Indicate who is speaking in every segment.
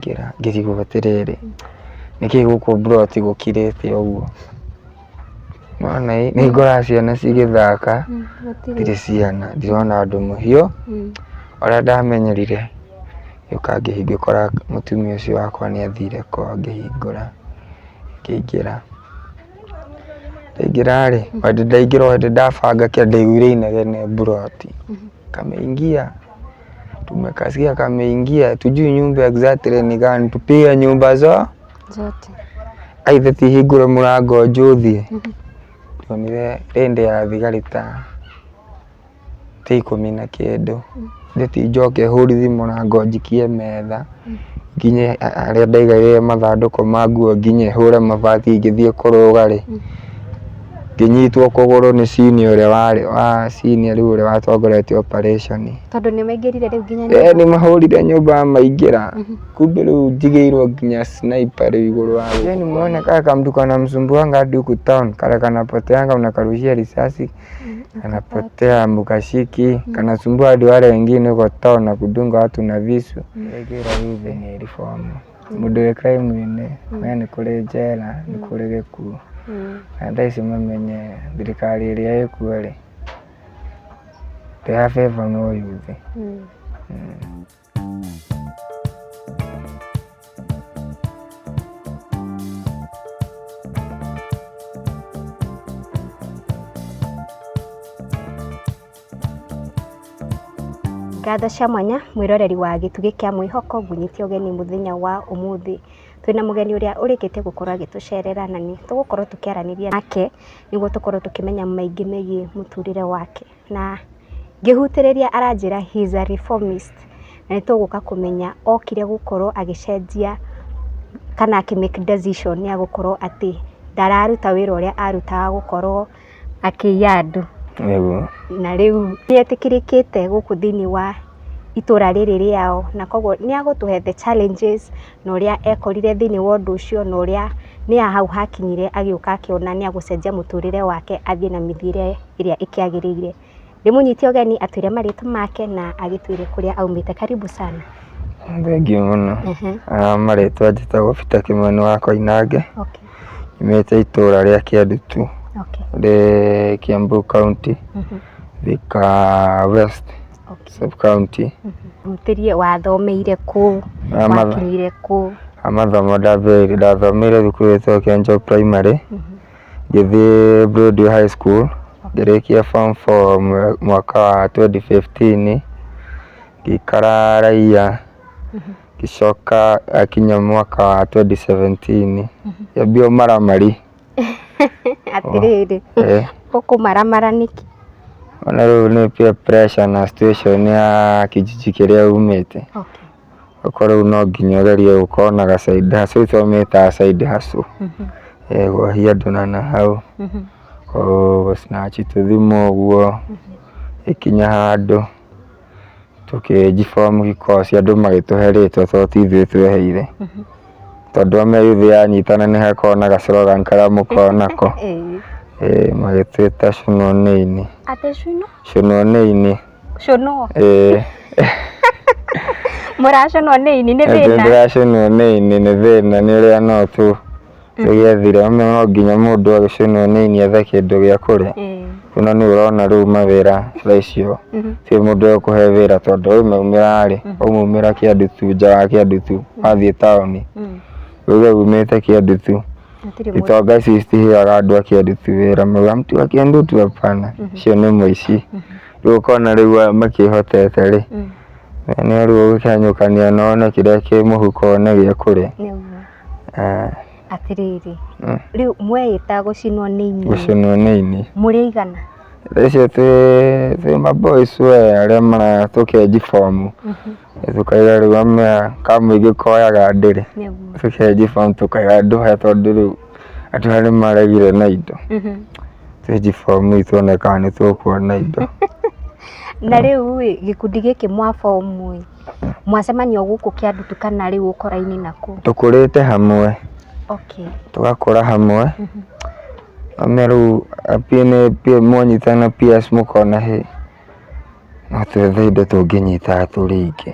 Speaker 1: Ngĩra ngĩrigwo atĩrĩrĩ, nĩkĩ gũkũ mburoti gũkirĩte ũguo? Nĩwona ĩ, nĩngoraga ciana cigĩthaka, gũtirĩ ciana, ndirona andũ mũhiũ, ũrĩa ndamenyerire, ngĩũka ngĩkora mũtumia ũcio wakwa nĩ athire kwao ngĩhingũra, ngĩingĩra, ndaingĩra rĩ, o ndaingĩra o hĩndĩ ndabanga kĩanda ndaiguire inegene mburoti, kameingia tumekasikia kameingia, hatujui nyumba exactly ni gani, tupige nyumba zo
Speaker 2: Zote.
Speaker 1: Aithe ti hingũre mũrango njũthiĩ, ndonire rĩndĩ ya thigari ta 12 na kĩndũ, ithe ti njoke hũrithie mũrango njikie metha, nginye harĩa ndaigagĩrĩra mathandũkũ ma nguo nginye hũre mabati ngĩthiĩ kũrũga rĩ, ngĩnyitwo kũgũrũ nĩ senior ũrĩa warĩ wa senior rĩu ũrĩa watongoretie operation.
Speaker 2: Tondũ nĩ maingĩrire rĩu nginya
Speaker 1: Eh, nĩ mahũrire nyũmba maingĩra, kumbe rĩu njigĩirwo nginya sniper rĩu igũrũ wa gũkũ. Nimeona kaka kamtu kanamsumbuanga hadi huku town, kale kanapoteanga unakarushia risasi kanapotea mukashiki kanasumbua hadi wale wengine huko town na kudunga watu na visu. Ĩngĩra yuthi nĩ reform mũndũ wĩ crime-inĩ we nĩ kũrĩ njera nĩ kũrĩ gĩkuũ na thaa ici mamenye thirikari ĩrĩa ĩkuo rĩ ndĩra favor no yuthi.
Speaker 2: Ngatho cia mwanya mwĩroreri wa gĩtugĩ kĩa mwĩhoko ngũnyite ũgeni mũthenya wa ũmũthĩ twĩna mũgeni ũrĩa ũrĩkĩtie gũkorwo agĩtũcerera na nĩ tũgũkorwo tũkĩaranĩria nake nĩguo tũkorwo tũkĩmenya maingĩ megiĩ mũtũrĩre wake na ngĩhutĩrĩria aranjĩra he is a reformist na nĩ tũgũka kũmenya okire gũkorwo agĩcenjia kana akĩ make decision ya gũkorwo atĩ ndararuta wĩra ũrĩa arutaga gũkorwo akĩiya andũ.
Speaker 1: Nĩguo.
Speaker 2: Na rĩu nĩ etĩkĩrĩkĩte gũkũ thĩinĩ wa itũra rĩrĩ rĩao na koguo nĩ agũtũhe the challenges na ũrĩa ekorire thĩinĩ wa ũndũ ũcio na ũrĩa nĩ hau hakinyire agĩũka akĩona nĩ agũcenjia mũtũrĩre wake athiĩ na mĩthiĩre ĩrĩa ĩkĩagĩrĩire. Ndĩmũnyite ũgeni atwĩre marĩtwa make na agĩtwĩre kũrĩa aumĩte. Karibu sana.
Speaker 1: Thengiũ mũno. Marĩtwa njĩtagwo Peter Kĩmani wa Koinange. Nyumĩte itũra rĩa Kĩandutu rĩ Kiambu County, Thika West sub county.
Speaker 2: Hutĩrie wathomeire kũ, wakinyire kũ?
Speaker 1: Mathomo ndambĩrĩirie ndathomeire thukuru ĩtagwo Kĩanjo Primary, ngĩthiĩ Broadway High School, ngĩrĩkia form four mwaka wa 2015, ngĩikara raiya, ngĩcoka gakinya mwaka wa 2017 ngĩambia ũmaramari.
Speaker 2: Atĩrĩrĩ, ũkũmaramara nĩkĩ?
Speaker 1: Ona rĩu nĩ peer pressure na situation ya kijiji kĩrĩa umĩte. Ũgakora rĩu no nginya ũgerie gũkorwo na ga side hustle, rĩu tũmĩtaga side hustle. Gwahia andũ na nahau, gũ snatch tũthimũ ũguo, ĩkinya handũ tũkĩnji form gĩkosi andũ magĩtũhe rĩtwa tondũ ti ithuĩ tweheire. Tondũ amenya yuthi yanyitana nĩ hakoragwo na ga slogan karĩa mũkoragwo nako. Magĩtwĩta cũnũ nĩ ini.
Speaker 2: Atĩ cũnũ?
Speaker 1: Cũnũ nĩ ini.
Speaker 2: Cũnũ?
Speaker 1: Ĩĩ.
Speaker 2: Mũracũnwo nĩ ini nĩ thĩna?
Speaker 1: Ndĩracũnwo nĩ ini nĩ thĩna nĩ ũrĩa no tu tũgĩethire no nginya mũndũ agĩcũnwo nĩ ini ethe kĩndũ gĩa kũrĩa. Ona nĩ ũrona rĩu mawĩra thaa icio ti mũndũ egũkũhe wĩra tondũ waumĩra rĩ, waumĩra Kĩandutu nja wa Kĩandutu wathiĩ taũni uge umĩte Kĩandutu, itonga ici citiheaga andũ a Kĩandutu wĩra mauga mtu wa Kĩandutu hapana, ũcio nĩ mũici. Rĩu ũkona rĩu aya makĩhotete rĩ, nĩ rĩu ũgĩkĩhanyũkania na one kĩrĩa kĩ mũhuko one gĩa kũrĩa.
Speaker 2: Atĩrĩrĩ, rĩu mweĩta gũcinwo nĩ ini?
Speaker 1: Gũcinwo nĩ ini.
Speaker 2: Mũrĩ aigana?
Speaker 1: Thaa icio twĩ ma boys we arĩa tũkenji bomu, tũkaiga rĩu amwe kamũingĩ koyaga ndĩrĩ, tũkenji bomu tũkaiga andũ aya tondũ rĩu andũ aya nĩ maregire na indo, twenji bomu tuone kana nĩ tũkuona indo.
Speaker 2: Na rĩu ĩ, gĩkundi gĩkĩ mwa bomu ĩ, mwacemania o gũkũ Kĩandutu kana rĩu ũkora-inĩ nakũ?
Speaker 1: Tũkũrĩte hamwe. Tũgakũra hamwe, na rĩu mwanyitana peers mũkona hĩ, no twethe indo tũngĩnyita tũrĩ aingĩ.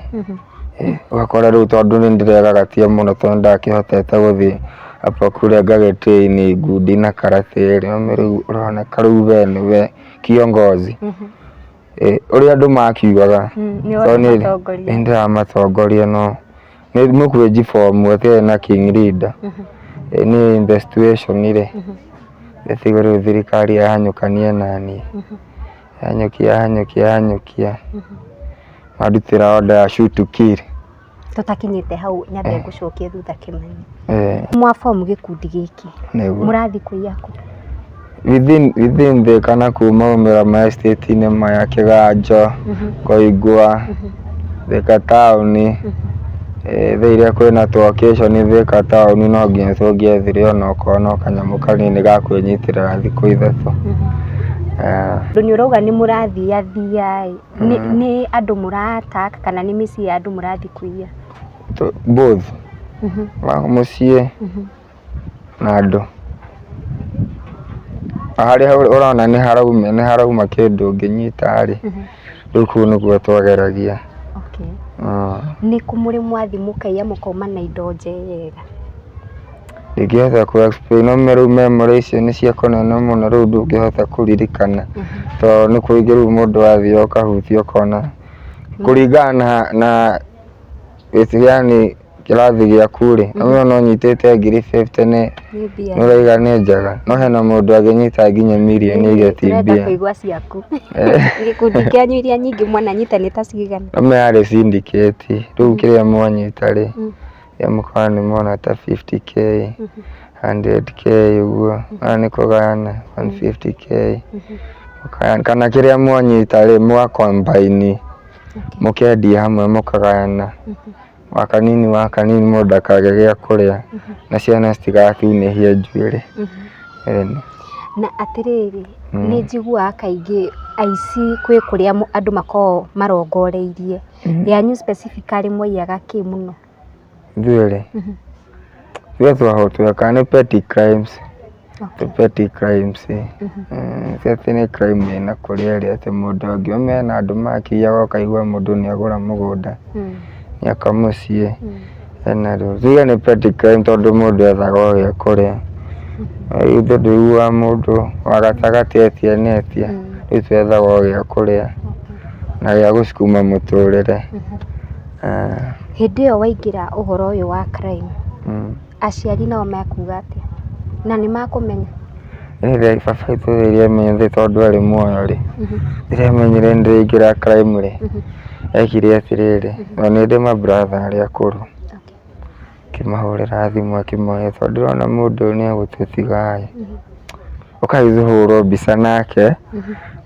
Speaker 1: Ũgakora rĩu tondũ nĩ ndĩregagatia mũno tondũ ndakĩhotete gũthiĩ apa kũrĩa ngagĩtrain ngundi na karate rĩ, rĩu ũroneka rĩu we nĩwe kiongozi. Ũrĩa andũ makiugaga.
Speaker 2: Nĩwe
Speaker 1: Tondũ niĩ
Speaker 2: ũramatongoria.
Speaker 1: nĩ ndĩramatongoria no nĩ mũkwĩnji form ĩtarĩ na king leader. Niĩ in the situation rĩ, nĩtigo rĩu thirikari yahanyũkania naniĩ. Yahanyũkia hanyũkia hanyũkia. Mandutĩra order ya shoot to kill.
Speaker 2: Tũtakinyĩte hau nyambe ngũcokie thutha Kĩmani. Mwa form gĩkundi gĩkĩ
Speaker 1: Nĩguo.
Speaker 2: mũrathiĩ kũiya kũ?
Speaker 1: Within Thika na kũu maumĩra ma estate-inĩ maya Kĩganjo, Koingwa, Thika taũni, thaa iria kwĩna tũ occasion Thika taũni no nginya tũngĩethire onokorwo no kanyamũ kanini ga kwĩnyitĩrĩra thikũ 3.
Speaker 2: Tondũ nĩ ũrauga nĩ mũrathiathia ĩ, nĩ andũ mũra attack kana nĩ mĩciĩ ya andũ mũrathiĩ kũiya?
Speaker 1: Both. Mũciĩ na andũ. Harĩa ũrona nĩ harauma nĩ harauma kĩndũ ũngĩnyita rĩ, rĩu kũu nĩguo twageragia.
Speaker 2: Okay. Nĩ kũ mũrĩ mwathiĩ mũkaiya mũkauma na indo njega?
Speaker 1: Ndingĩhota kũ explain no rĩu memory icio nĩ cia kũnene mũno rĩu ndũngĩhota kũririkana tondũ nĩ kũingĩ rĩu mũndũ athiĩ ũkahutia ũkona kũringana na yani kĩrathi gĩaku rĩ, no no ũnyitĩte ngiri 50 nĩ
Speaker 2: Nĩ mbia.
Speaker 1: nĩ ũraiga nĩ njega no hena mũndũ angĩnyita nginya mirioni iria ti
Speaker 2: Tũrenda
Speaker 1: mbia.
Speaker 2: kũigua ciaku. Gĩkundi kĩanyu iria nyingĩ mwananyita nĩ ta cigana?
Speaker 1: No yarĩ syndicate rĩu kĩrĩa mwanyita rĩ, ya mũkora nĩ mona ta 50K, 100K ũguo, ona nĩ kũgayana 150K, mũkagayana kana kĩrĩa mwanyita rĩ mũga combine mũkendia hamwe mũkagayana wa kanini wa kanini mũndũ ndakage gĩa kũrĩa na ciana citigatunĩhie njuĩrĩ. Ĩni.
Speaker 2: Na atĩrĩrĩ, nĩ njiguaga kaingĩ aici kwĩ kũrĩa andũ makoragwo marongoreirie. Yanyu specifically mwaiyaga kĩ mũno?
Speaker 1: Ithuĩ rĩ, ithuĩ twekaga nĩ petty crimes. Petty crimes. Ti atĩ nĩ crime ĩna kũrĩa ĩrĩ atĩ mũndũ angĩũmena na andũ makiyaga ũkaigua mũndũ nĩ agũra mũgũnda, nĩ aka mũciĩ, ena rũĩ. Tuge nĩ petty crime tondũ mũndũ ethaga o gĩa kũrĩa. Ithuĩ ndũiguaga mũndũ wa gatagatĩ etia nĩ etia, rĩu twethaga o gĩa kũrĩa na gĩa gũcukuma mũtũrĩre.
Speaker 2: Hĩndĩ ĩyo waingĩra ũhoro ũyũ wa crime, aciari nao mekuga atĩa? Na nĩ makũmenya?
Speaker 1: Rĩrĩa baba witũ rĩrĩa amenyire tondũ arĩ muoyo rĩ, rĩrĩa amenyire nĩ ndĩraingĩra crime rĩ, ekire atĩrĩrĩ, na nĩ ndĩ ma brother arĩa akũrũ, akĩmahũrĩra thimũ akĩmoria tondũ ndĩrona mũndũ ũyũ nĩ egũtũtiga ĩ, ũkai tũhũrwo mbica nake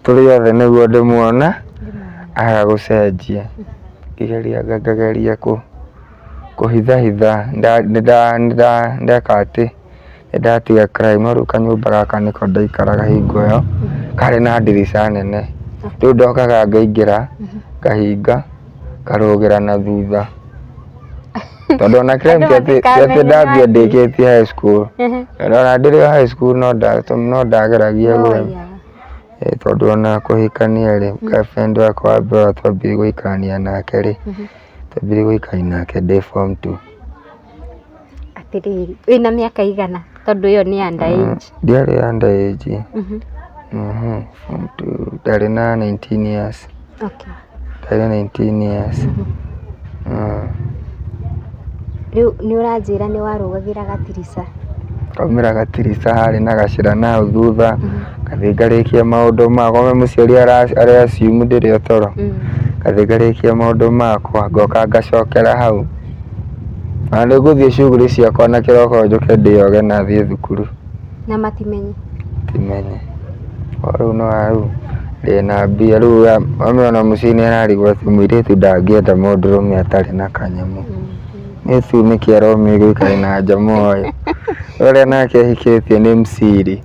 Speaker 1: tũrĩ othe nĩguo ndĩmuona aga gũcenjia. Ngĩgeria ngageria kũhithahitha ndeka atĩ nĩ ndatiga crime no rĩu kanyũmba gaka nĩko ndaikaraga hingo ĩyo, karĩ na ndirica nene, rĩu ndokaga ngaingĩra ngahinga ngarũgĩra na thutha tondũ ona crime ti atĩ ndambia ndĩkĩtie high school, ona ndĩrĩ o high school no ndageragia tondũ ona kũhikania rĩ, girlfriend wakwa wa mbere twambirie gũikarania nake rĩ, twambirie gũikarania nake ndĩ form 2.
Speaker 2: Atĩrĩrĩ, wĩna mĩaka igana? Tondũ ĩyo nĩ under age.
Speaker 1: Ndiarĩ under age. Form 2 ndarĩ na 19 years. Ndarĩ 19 years.
Speaker 2: Rĩu nĩ ũranjĩra nĩ warũgagĩra gatirica?
Speaker 1: Ngaumĩra gatirica harĩ na gacĩra na hau thutha, ngathiĩ ngarĩkia maũndũ makwa, mũciari arĩ assume ndĩrĩ o toro, ngathiĩ ngarĩkia maũndũ makwa, ngoka ngacokera hau. Na nĩ ngũthiĩ shughuli ciakwa na kĩroko njũke ndĩyoge na thiĩ thukuru.
Speaker 2: Na matimenye?
Speaker 1: Matimenye. O rĩu no rĩu ndĩna mbia rĩu mami ona mũciĩ nĩ ararigwo atĩ mũirĩtu ndangĩenda mũndũrũme atarĩ na kanyamũ. Nĩ tu nĩkĩ aromire gũikara na njamoyo. Ũrĩa nake ahikĩtie nĩ msiri.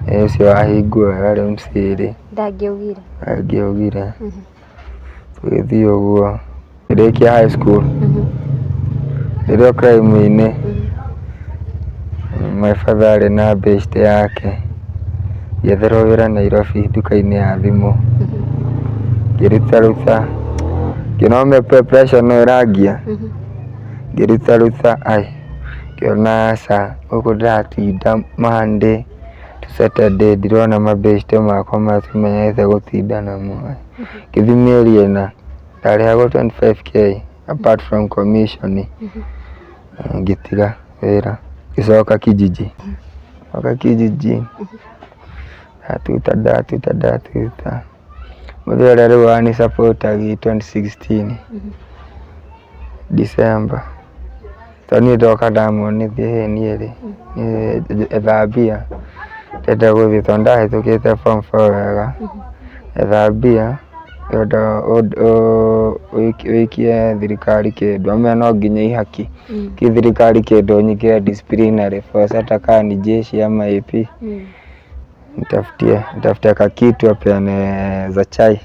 Speaker 1: Ũcio wahingwo arĩ msiri.
Speaker 2: Ndangĩaugire.
Speaker 1: Ndangĩaugire. Tũgĩthiĩ ũguo. Ngĩrĩkia high school. Ndĩrĩ o crime-inĩ. My father arĩ na beshte yake. Ngĩetherwo wĩra Nairobi nduka-inĩ ya thimũ. Ngĩrutaruta. Ngĩona pressure no ĩrangia, ngĩrutaruta ai, ngĩona aca, gũkũ ndĩratinda Monday to Saturday ndirona mabeshte makwa marĩa tũmenyerete gũtinda namo. Ngĩthiĩ mĩeri ĩna, ndarĩhagwo 25K apart from commission, ngĩtiga wĩra, ngĩcoka kijiji, coka kijiji, ndatuta ndatuta ndatuta, mũthee ũrĩa rĩu wani support agi 2016 December, tondũ niĩ ndoka ndamuonithia ĩ niĩ rĩ, niĩ etha mbia, ndĩrenda gũthiĩ tondũ nĩndahĩtũkĩte form four wega, etha mbia ndĩrenda ũikie thirikari kĩndũ, amwĩra no nginya ihaki, ikie thirikari kĩndũ nyingĩre disciplinary force hata kama ni jeshi ama AP, nitafutie nitafute kakitu apeane za chai.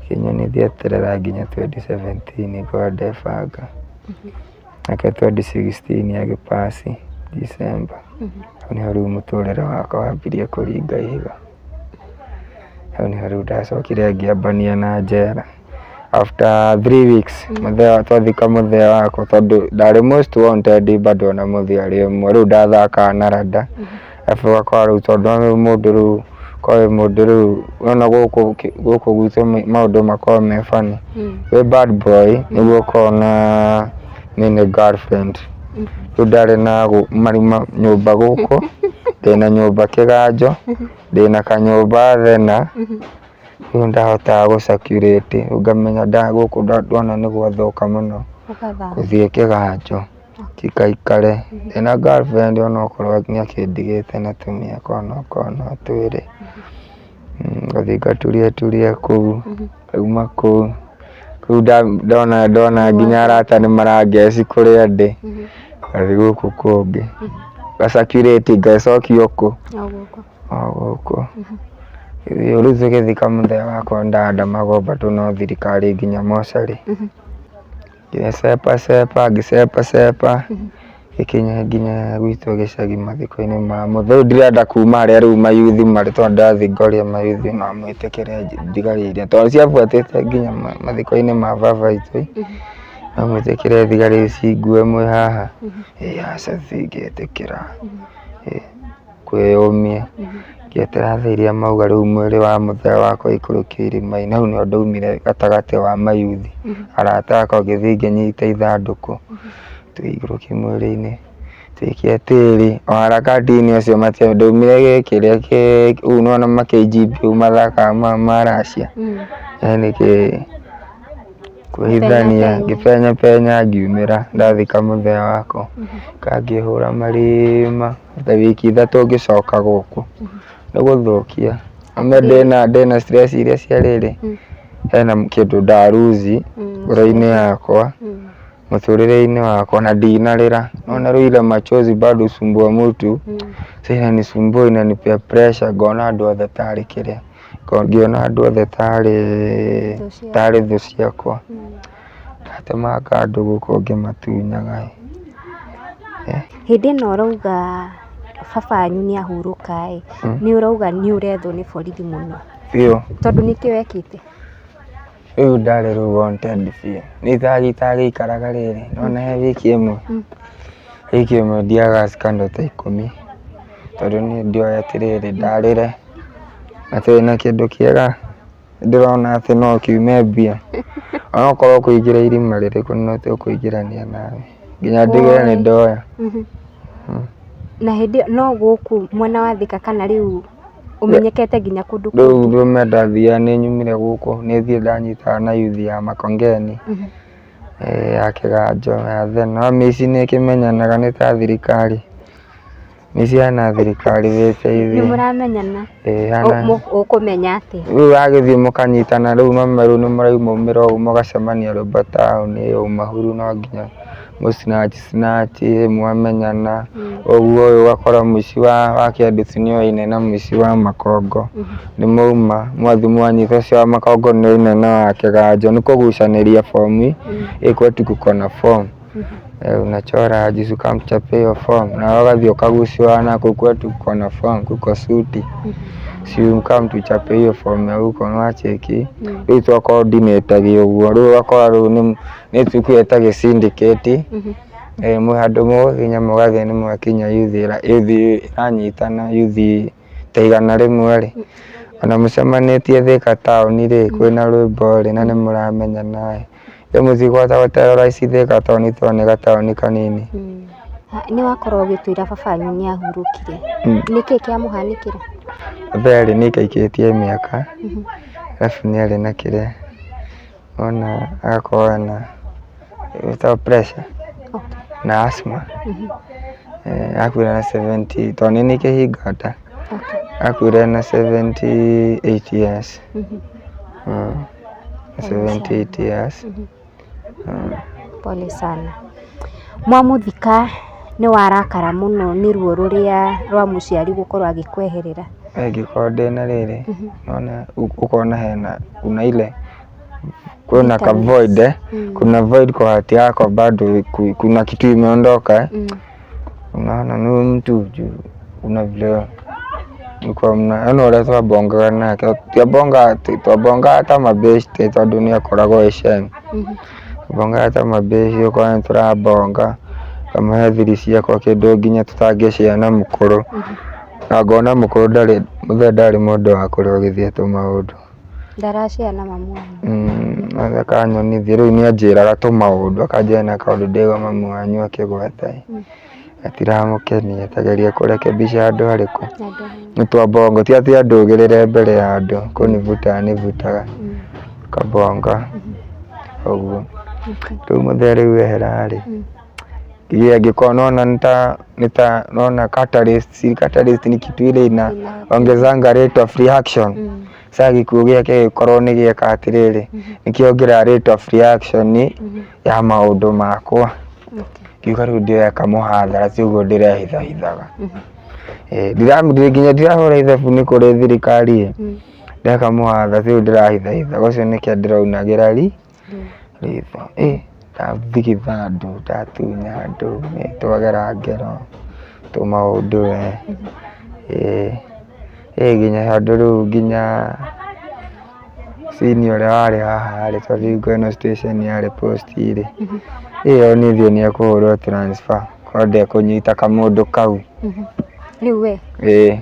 Speaker 1: Kĩnyonithia eterera nginya 2017 ngorwo ndebanga. Nake 2016 agĩpass December. Hau nĩho rĩu mũtũrĩre wakwa wambirie kũringa ihiga. Hau nĩho rĩu ndacokire ngĩambania na njera. After 3 weeks mũthee twathika mũthee wakwa tondũ ndarĩ most wanted bado na mũthee arĩ ũmwe rĩu ndathakaga na rada arabu ũgakora rĩu tondũ wĩ mũndũ rĩu korwo wĩ mũndũ rĩu wona gũkũ gũkũ gwitũ maũndũ makoragwo me funny. Wĩ bad boy nĩguo ũkoragwo na mini girlfriend. Rĩu ndarĩ na marima nyũmba gũkũ, ndĩna nyũmba kĩganjo, ndĩna kanyũmba Thena, rĩu ndahotaga gũ circulate rĩu ngamenya gũkũ ndona nĩ gwathũka mũno gũthiĩ kĩganjo njikaikare ndĩna girlfriend onokorwo nĩ akĩndigĩte na tũmĩaka onokorwo no twĩrĩ. Ngathiĩ ngaturia turia kũu, ngauma kũu, rĩu ndona ndona nginya arata nĩ marangeci kũrĩa ndĩ, ngathiĩ gũkũ kũngĩ, nga circulate ngecokio kũ? O gũkũ. Rĩu tũgĩthika mũthee wakwa nĩndandamagwo bado no thirikari nginya mocarĩ. Ngĩcepa cepa ngĩcepa cepa ngĩkinya nginya gwitũ gĩcagi mathiko-inĩ ma mũthee. Rĩu ndirenda kuma harĩa rĩu mayuthi marĩ tondũ ndathiĩ ngoria mayuthi no metĩkĩre thigari iria tondũ ciabuatĩte nginya mathiko-inĩ ma baba witũ no mwĩtĩkĩre thigari cingue mwĩ haha? Ĩ aca tũtingĩtĩkĩra. Kwĩyũmia ngĩeterera thaa iria mauga rĩu mwĩrĩ wa mũthee wakwa ũikũrũkio irima-inĩ, hau nĩho ndaumire gatagatĩ wa mayuthi, arata akwa ngĩthiĩ ngĩnyita ithandũkũ, tũgĩikũrũkia mwĩrĩ-inĩ, tũgĩikia tĩri, o harakati-inĩ ũcio ndaumire gĩkĩrĩa ũguo nĩwona ma KGB ũguo mathakaga ma Russia, yani kwĩhithania, ngĩpenya penya ngiumĩra ndathika mũthee wakwa, ngĩhũra marima ta wiki 3 ngĩcoka gũkũ, nĩ gũthũkia, ame ndĩna stress iria cia rĩrĩ, hena kĩndũ ndaruzi ngoro-inĩ yakwa, mũtũrĩre-inĩ wakwa na ndinarĩra, nĩwona rĩu ile machozi bado husumbua mtu, sasa inanisumbua inanipea pressure ngona andũ othe tarĩ kĩrĩa, ngĩona andũ othe tarĩ tarĩ thũ ciakwa, ndatemanga andũ gũkũ ngĩmatunyaga ĩ.
Speaker 2: Hĩndĩ ĩno ũrauga baba wanyu nĩ ahurũka ĩ, nĩ ũrauga nĩ ũrethwo nĩ borithi mũno,
Speaker 1: Biũ.
Speaker 2: Tondũ nĩkĩ wekĩte?
Speaker 1: Rĩu ndarĩ rĩu wanted biũ, niĩ itagĩikaraga rĩrĩ, nĩwona he wiki ĩmwe ndiagaga scandal ta 10, tondũ niĩ ndioĩ atĩrĩrĩ ndarĩre hatarĩ na kĩndũ kĩega ndĩrona atĩ no kiume mbia, onokorwo ũkũingĩra irima rĩrĩkũ no tũkũingĩrania nawe nginya ndigĩrĩre nĩ ndoya.
Speaker 2: Na hĩndĩ ĩyo no gũkũ mwena wa Thika kana rĩu ũmenyekete nginya kũndũ
Speaker 1: Rĩu
Speaker 2: kũngĩ?
Speaker 1: rũme ndathiaga nĩ nyumire gũkũ nĩ thiĩ ndanyitana na yuthi ya Makongeni, ya Kĩganjo ya Thena, no mĩici nĩ ĩkĩmenyanaga nĩ ta thirikari, mĩici hana thirikari
Speaker 2: Nĩ
Speaker 1: wĩteithie.
Speaker 2: mũramenyana?
Speaker 1: Ĩĩ hana.
Speaker 2: Ũkũmenya atĩa?
Speaker 1: Rĩu wagĩthiĩ mũkanyitana rĩu no rĩu nĩ mũrauma ũguo mũgacemania rwĩmbo taũni ũmahuru no nginya mũ snatch snatch mwamenyana ũguo ũyũ ũgakora mũici wa kĩanduti nĩ oaine na mũici wa Makongo, nĩ mwauma mwathiĩ mwanyita ũcio wa Makongo nĩ oaine na wa Kĩganjo, nĩ kũgucanĩria bomu, ĩ kwetu kuko na bomu. Unachora aje si ukamchape hiyo form na ũgathiĩ ũkaguciwa na kũu kwetu kuko na form kuko suti si ukamtuchape hiyo form ya huko nwacheki. Rĩu twa-coordinate ũguo rĩu ũgakora rĩu nĩ tũkuĩte gĩ syndicate mwĩ handũ mũgũkinya mũgathiĩ nĩ mwakinya youth youth ĩranyitana youth ta 100 rĩ ona mũcemanĩtie Thika taũni rĩ kwĩna rwĩmbo rĩ na nĩ mũramenyana ĩ ĩ mũtikũhota gũ-terrorize Thika taũni tondũ nĩ gataũni kanini.
Speaker 2: Nĩ wakorwo ũgĩtwĩra baba wanyu nĩ ahurũkire. Nĩkĩ kĩamũhanĩkĩra?
Speaker 1: Mũthee nĩ aikaikĩtie mĩaka arabu nĩ arĩ na kĩrĩa ona agakorwo na ĩtagwo pressure na asthma. Akuire na 70 tondũ nĩ niĩ kĩhingo nda akuire na 78 years. 78 years.
Speaker 2: Pole sana. Mwamũthika nĩ warakara mũno nĩ ruo rũrĩa rwa mũciari gũkorwo agĩkweherera?
Speaker 1: Ingĩkorwo ndĩna rĩrĩ nona ũkona hena kuna ile kuna ka void eh? Kuna void kwa heart yako bado kuna kitu imeondoka eh? Unaona ni huyu mtu juu kuna vile mlikuwa mna yaani ũrĩa twabongaga nake twabonga twabongaga ta mabeshte tondũ nĩ akoragwo e sheng. Twabongaga ta mabeshte ũkona nĩ tũrabonga ngamũhe thiri ciakwa kĩndũ nginya tũtangĩshare na mũkũrũ na ngona mũkũrũ ndarĩ mũthee ndarĩ mũndũ wa kũrũgithia tũmaũndũ.
Speaker 2: Ndarashare na mamu wanyu?
Speaker 1: Akanyonithia rĩu nĩ anjĩraga tũmaũndũ akanjĩra na kaũndũ ndĩgua mamu wanyu akĩgweta ĩ gatiramũkenia tageria kũrekebisha handũ harĩkũ nĩ twabonga ti atĩ andũgĩrĩre mbere ya andũ kũnivuta anivutaga kabonga ũguo. Rĩu mũthee rĩu ehera rĩ angĩkorwo nona nita naona catalyst si catalyst ni kitu ile ina ongezanga rate of reaction. Sasa gĩkuũ gĩake gĩkorwo nĩ gĩeka atĩrĩrĩ nĩkĩongerera rate of reaction ya maũndũ makwa ngiuga rĩu ndĩreka mũhathara ti ũguo ndĩrehithahithaga. Nginya ndirahũra ithabu nĩ kũrĩ thirikari ĩ ndeka mũhathara ti ũguo ndĩrahithahithaga ũcio nĩkĩo ndĩraunagĩra ritho. Ndathigitha andũ ndatunya andũ twagera ngero tũmaũndũ we nginya handũ rĩu nginya senior ũrĩa warĩ haha rĩ tondũ hingo ĩno station yarĩ post rĩ onithio nĩ ekũhũrwo transfer korwo ndekũnyita kamũndũ kau.
Speaker 2: Rĩu we?
Speaker 1: Ĩĩ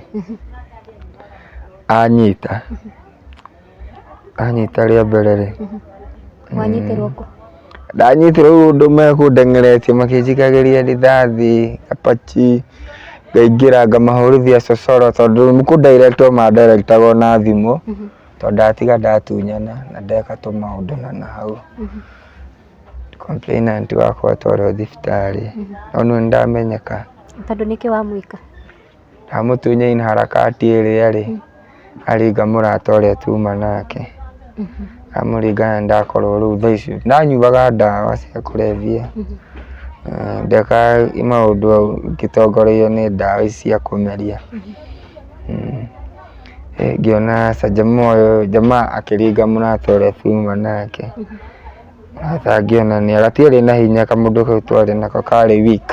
Speaker 1: anyita anyita rĩa mbere rĩ
Speaker 2: Wanyitirwo kũ?
Speaker 1: Ndanyitirwo rĩu ũndũ mekũndengeretie makĩnjikagĩria rithathi kabachi ngaingĩra ngamahũrithia cocoro tondũ nĩ kũ-directwo ma-directagwo na thimũ tondũ ndatiga ndatunyana na ndeka tũmaũndũ na nahau. Complainant wakwa atwarwo thibitarĩ no nĩ ndamenyeka.
Speaker 2: Tondũ nĩkĩ wamwĩka?
Speaker 1: Ndamũtunya in harakati ĩrĩa rĩ aringa mũrata ũrĩa tuma nake amũringa na ndakorwo rĩu thaa ici ndanyuaga ndawa cia kũrebia ndekaga maũndũ ngĩtongorerio nĩ ndawa ici cia kũmeria. Ngĩona aca jamaa ũyũ jamaa akĩringa mũrata ũrĩa tuma nake mũrata ngĩona nĩ gatiarĩ na hinya kamũndũ kau twarĩ nako karĩ weak.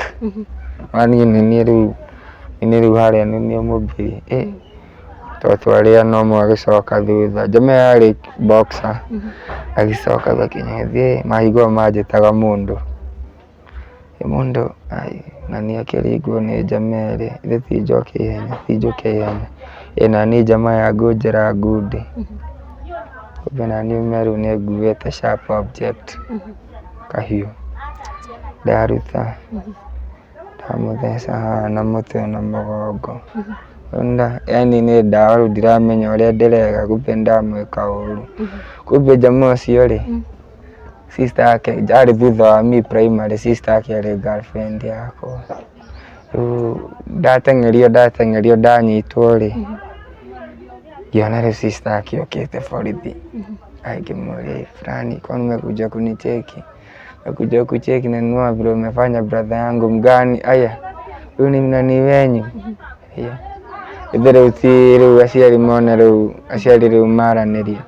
Speaker 1: Niĩ nĩ niĩ rĩu nĩ rĩu harĩa nĩ niĩ mũbig tondũ twarĩ ana ũmwe agĩcoka thutha jamaa yarĩ boxer agĩcoka akinyithia mahingo manjĩtaga mũndũ mũndũ na nĩ akĩringwo nĩ jamaa ĩrĩ ithe ti njoke ihenya ti njũke ihenya ĩ nani jamaa ya ngũnjĩra ngundi kumbe nani ume rĩu nĩ nguĩte sharp object kahiũ ndaruta ndamũtheca haha na mũtwe na mũgongo yani nĩ ndawa rĩu ndiramenya ũrĩa ndĩreka kumbe ndamwĩka ũru kumbe jamaa ũcio rĩ sister yake arĩ thutha wa me primary sister yake arĩ girlfriend yakwa rĩu ndateng'erio ndateng'erio ndanyitwo rĩ ngĩona rĩu sister yake okĩte borithi ngĩmũria fulani kwani umekuja kunicheki umekuja kucheki na niona vile umefanya brother yangu mgani aya huyu ni nani wenyu ithe rĩu ti rĩu aciari mone rĩu aciari rĩu maranĩria.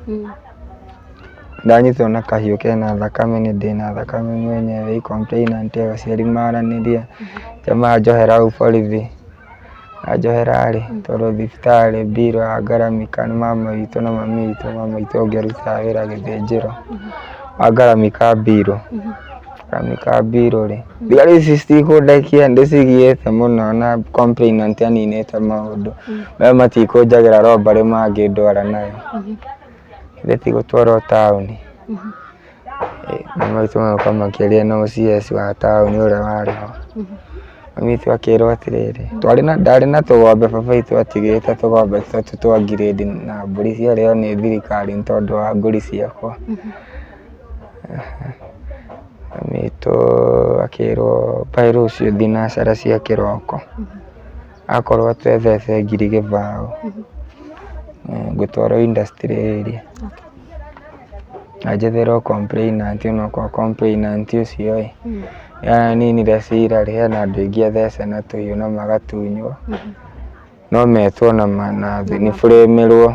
Speaker 1: Ndanyitwo na kahiũ kena thakame nĩ ndĩna thakame mwenyewe i complainant aciari maranĩria, jamaa anjohera hau borithi, anjohera rĩ, twarwo thibitarĩ mbirũ angaramika nĩ mama witũ na mami witũ, mama witũ ũngĩ arutaga wĩra gĩthĩnjĩro, angaramika mbirũ, ngaramika mbirũ rĩ, thigari ici citikũndekia ndĩcigiĩte mũno na complainant aninĩte maũndũ, me matikũnjagĩra robbery mangĩndwara nayo. Githĩ ti gũtwarwo taũni? Mami witũ magoka makĩaria na OCS wa taũni ũrĩa warĩ ho. Mami witũ akĩrwo atĩrĩrĩ, twarĩ na ndarĩ na tũgombe baba witũ atigĩte tũgombe tũtatũ twa ngirĩndi na mbũri ciarĩo nĩ thirikari nĩ tondũ wa ngũri ciakwa. Mami witũ akĩrwo mbaĩ rũciũ thinacara cia kĩroko. Akorwo twethete ngiri gĩbaũ, ngũtwarwo industry area. Na njetherwo complainant onokorwo complainant ũcio ĩ, nĩ araninire cira rĩ, hena andũ aingĩ athece na tũhiũ na magatunywo. No metwo na nĩ burĩmĩrwo.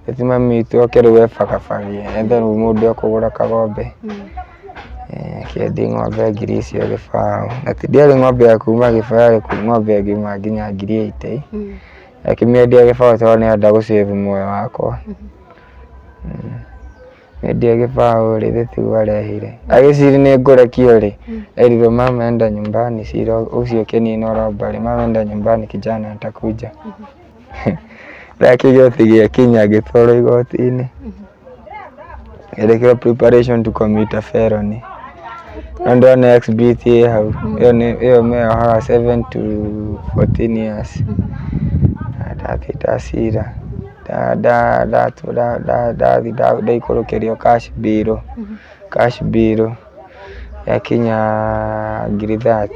Speaker 1: Eti mami witũ oke rĩu ebagabagie ethe rĩu mũndũ ũkũgũra kagombe. Akĩendia ng'ombe ngiri icio gĩbaũ. Na ti ndĩarĩ ng'ombe ya kuma gĩbaũ yarĩ ng'ombe ĩngiuma nginya ngiri 80. Akĩmĩendia gĩbaũ tondũ nĩ arenda gũ save muoyo wakwa. Endia gĩbaũ rĩ, githĩ tiguo arehire. Agĩciria nĩ ngũrekio rĩ, erirwo mama enda nyumbani cira ũcio ũkĩninwo robbery, mama enda nyumbani kijana atakuja. Ndakĩigua atĩ gĩakinya ngĩtwarwo igoti-inĩ. Ngĩandĩkĩrwo preparation to commit a felony. No ndĩrona exhibit ĩ hau, ĩyo nĩ ĩyo meyohaga 7 to 14 years. Ndathiĩ ndacira, ndathiĩ ndaikũrũkĩrio cash bail, cash bail yakinya ngiri 30.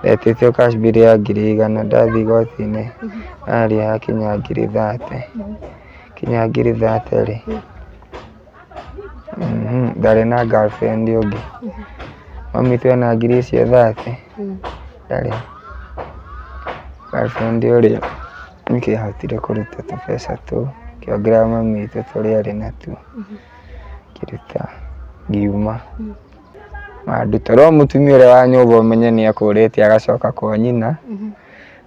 Speaker 1: Ndetĩtio cash bail ya ngiri 100 ndathiĩ igoti-inĩ aria yakinya ngiri 30. Kinya ngiri 30 rĩ, ndarĩ na girlfriend ũngĩ. Mami witũ ena ngiri icio 30? Ndarĩ. Girlfriend ũrĩa nĩkĩo ahotire kũruta tũbeca tũu, akĩongerera mami witũ tũrĩa arĩ natuo, ngĩruta ngiuma. Manduta no mũtumia ũrĩa wa nyũmba ũmenye nĩ akũrĩte agacoka kwa nyina,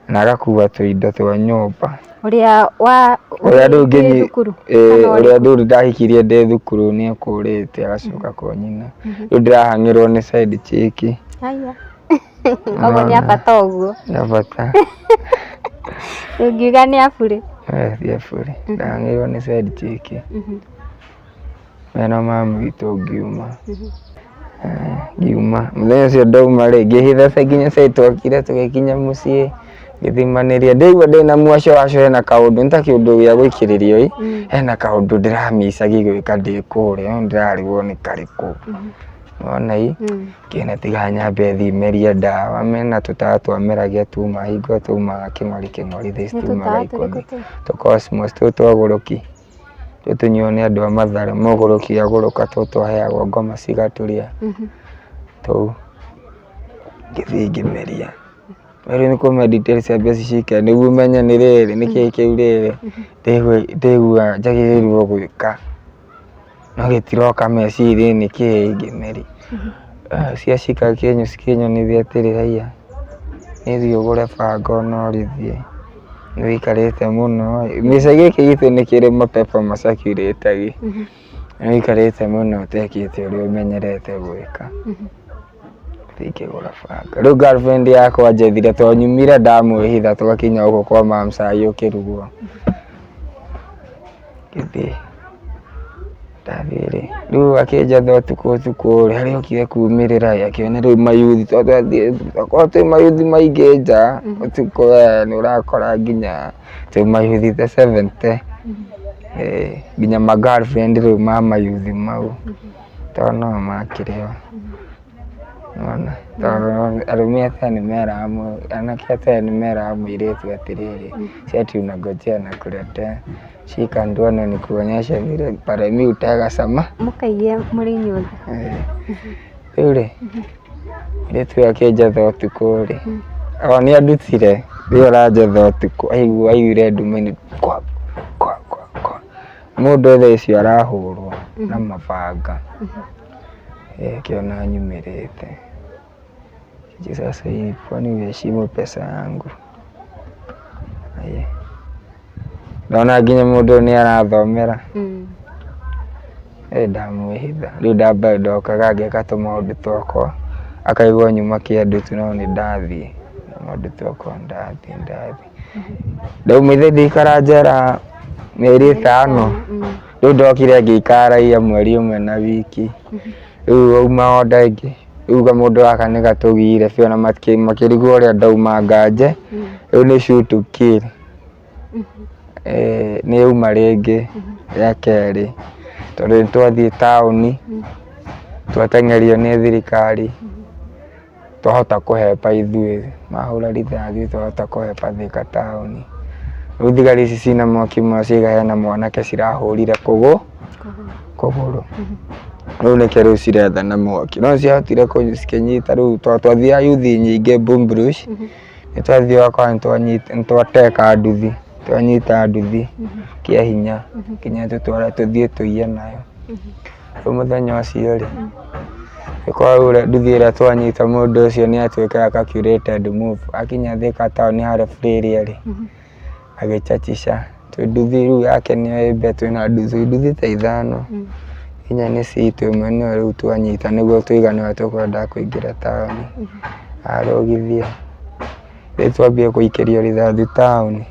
Speaker 1: na agakua tũindo twa nyũmba.
Speaker 2: Ũrĩa wa
Speaker 1: Ũrĩa rĩu
Speaker 2: wĩ
Speaker 1: ngĩnyi
Speaker 2: thukuru
Speaker 1: ĩĩ
Speaker 2: kana
Speaker 1: ũrĩa
Speaker 2: ũrĩkũ?
Speaker 1: rĩu ndahikirie ndĩ thukuru nĩ akũrĩte agacoka kwa nyina. Rĩu ndĩrahang'ĩrwo nĩ side chick.
Speaker 2: Haya. Koguo nĩ a bata ũguo.
Speaker 1: Nĩ a bata.
Speaker 2: Ũngiuga nĩ a burĩ.
Speaker 1: Eh, ti a burĩ. Ndahang'ĩirwo nĩ side chick. Mena mami witũ ngiuma. Ngiuma. Mũthenya ũcio ndauma rĩ, ngĩhitha nginya cai twokire tũgĩkinya mũciĩ, ngĩthimanĩria. Ndaigua ndĩna mwaco waco hena kaũndũ, nĩ ta kĩũndũ gĩa gũikĩrĩrio ĩ, hena kaũndũ ndĩramicagi gwĩka ndĩ kũrĩa, no ndĩrarigwo nĩ karĩkũ. Nĩwona ĩ, ngĩona tiga nyambe thiĩ merie ndawa, mena tũtawa twameragia tuma, hingo ĩyo twaumaga kĩng'ori kĩng'ori, thaa ici
Speaker 2: Nĩ
Speaker 1: tumaga
Speaker 2: tũtawa
Speaker 1: ikũmi.
Speaker 2: tũrĩkũ tũu?
Speaker 1: Tũ cosmos tũu twa ũgũrũki. Tũtũ nĩ andũ a Mathare, mũgũrũki agũrũka tũtũ aheagwo ngoma cigaturia tũu, ngĩthiĩ ngĩmeria. Rĩu nĩ kũmenya details cia mbeca cikare nĩguo menye nĩ rĩrĩ nĩkĩĩ kĩu rĩrĩ, ndĩgua njagĩrĩirwo gwĩka, no gĩtiroka meciria-inĩ nĩkĩĩ ingĩmeria. Ciacika cikĩnyonithia atĩrĩ haiya, nĩ thiĩ ũgũre banga ona ũrĩthie. Nĩ wĩikarĩte mũno ĩ, gĩcagi gĩkĩ gitũ nĩ kĩrĩ mapepo macakirĩtagi, nĩ wĩikarĩte mũno ũtekĩte ũrĩa ũmenyerete gwĩka. Thiĩ ngĩgũra banga. Rĩu girlfriend yakwa anjethire tondũ nyumire ndamwĩhitha twakinya gũkũ kwa mum cai ũkĩrugwo. Ngĩthiĩ, ndathiĩ rĩ, rĩu akĩnjetha ũtukũ ũtukũ rĩ, harĩa okire kumĩrĩra ĩ, akĩona rĩu mayuthi tondũ twathiĩ twakoragwo twĩ mayuthi maingĩ nja, ũtukũ we nĩ ũrakora nginya twĩ mayuthi ta 70, nginya ma girlfriend rĩu ma mayuthi mau, tondũ no makĩrĩ o. Nĩwona, tondũ arũme a tene nĩ meraga anake a tene nĩ meraga mũirĩtu atĩrĩrĩ, si ati unangojea nakuletea, shika nduone nikuonyeshe vile pale mi hutega sama.
Speaker 2: Mũkaiye mũrĩ inyuothe.
Speaker 1: Rĩu rĩ, mũirĩtu ũyũ akĩnjetha ũtukũ rĩ, o nĩ andutire, rĩu aranjetha ũtukũ, aigua aiguire nduma-inĩ kwa kwa kwa kwa, mũndũ thaa icio arahũrwo. na mabanga. Ĩkĩona nyumĩrĩte. Sasa hii kwani uheshimu pesa yangu? Aya. Ndona nginya mũndũ ũyũ nĩ arathomera. Ĩ ndamwĩhitha. Rĩu ndamba ndokaga ngeka tũmaũndũ twakwa, akaigua nyuma kĩandutu no nĩ ndathiĩ. Tũmaũndũ twakwa ndathiĩ ndathiĩ. Ndauma ithe ndikara njera mĩeri 5. Rĩu ndokire ngĩikara raia mweri 1 na wiki. Rĩu wauma order ĩngĩ. Rĩu kamũndũ gaka nĩ gatũgire biũ na makĩrigwo ũrĩa ndaumanga nje. Rĩu nĩ shoot to kill. Nĩ yauma rĩngĩ rĩa kerĩ. Tondũ nĩ twathiĩ taũni, twateng'erio nĩ thirikari, twahota kũhepa ithuĩ. Mahũra rithathi twahota kũhepa Thika taũni. Rĩu thigari ici ciĩna mwaki mũno ciauga hena mwanake cirahũrire kũgũrũ. Rĩu nĩkĩo rĩu ciretha na mwaki. No ciahotire cikĩnyita rĩu twathiaga yuthi nyingĩ Bumburush, nĩ twathiaga ũgakora nĩ twateka nduthi, twanyita nduthi kĩa hinya nginya tũtware tũthiĩ tũiye nayo. Rĩu mũthenya ũcio rĩ, gĩkorwo nduthi ĩrĩa twanyita mũndũ ũcio nĩ atuĩka calculated move. Akinya Thika taũni harĩa free area rĩ, agĩchachisha. Twĩ nduthi rĩu yake nĩyo ĩ mbere twĩna nduthi, nduthi ta 5. Inya nĩ citũ, ĩmwe nĩyo rĩu twanyita nĩguo tũigane ũrĩa tũkwendaga kũingĩra taũni. Arũgithia, rĩu twambia gũikĩrio rithathi taũni.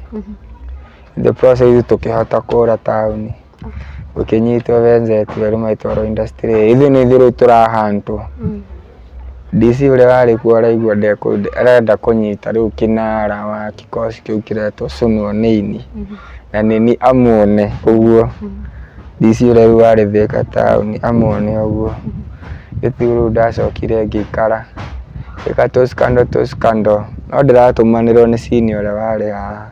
Speaker 1: The process tũkĩhota kũra taũni. Gũkĩnyitwo wenzetu erĩ magĩtwarwo industry. Ithuĩ nĩ ithuĩ rĩu tũrahantwo. DC ũrĩa warĩ kuo araigua arenda kũnyita rĩu kĩnara wa kikosi kĩu kĩretwo Cũnwo Nĩini. Na nĩni amuone ũguo. DC ũrĩa rĩu warĩ Thika taũni amuone ũguo. Rĩu rĩu ndacokire ngĩikara. Ngĩka tũ scandal. No ndĩratũmanĩrwo nĩ senior ũrĩa warĩ haha.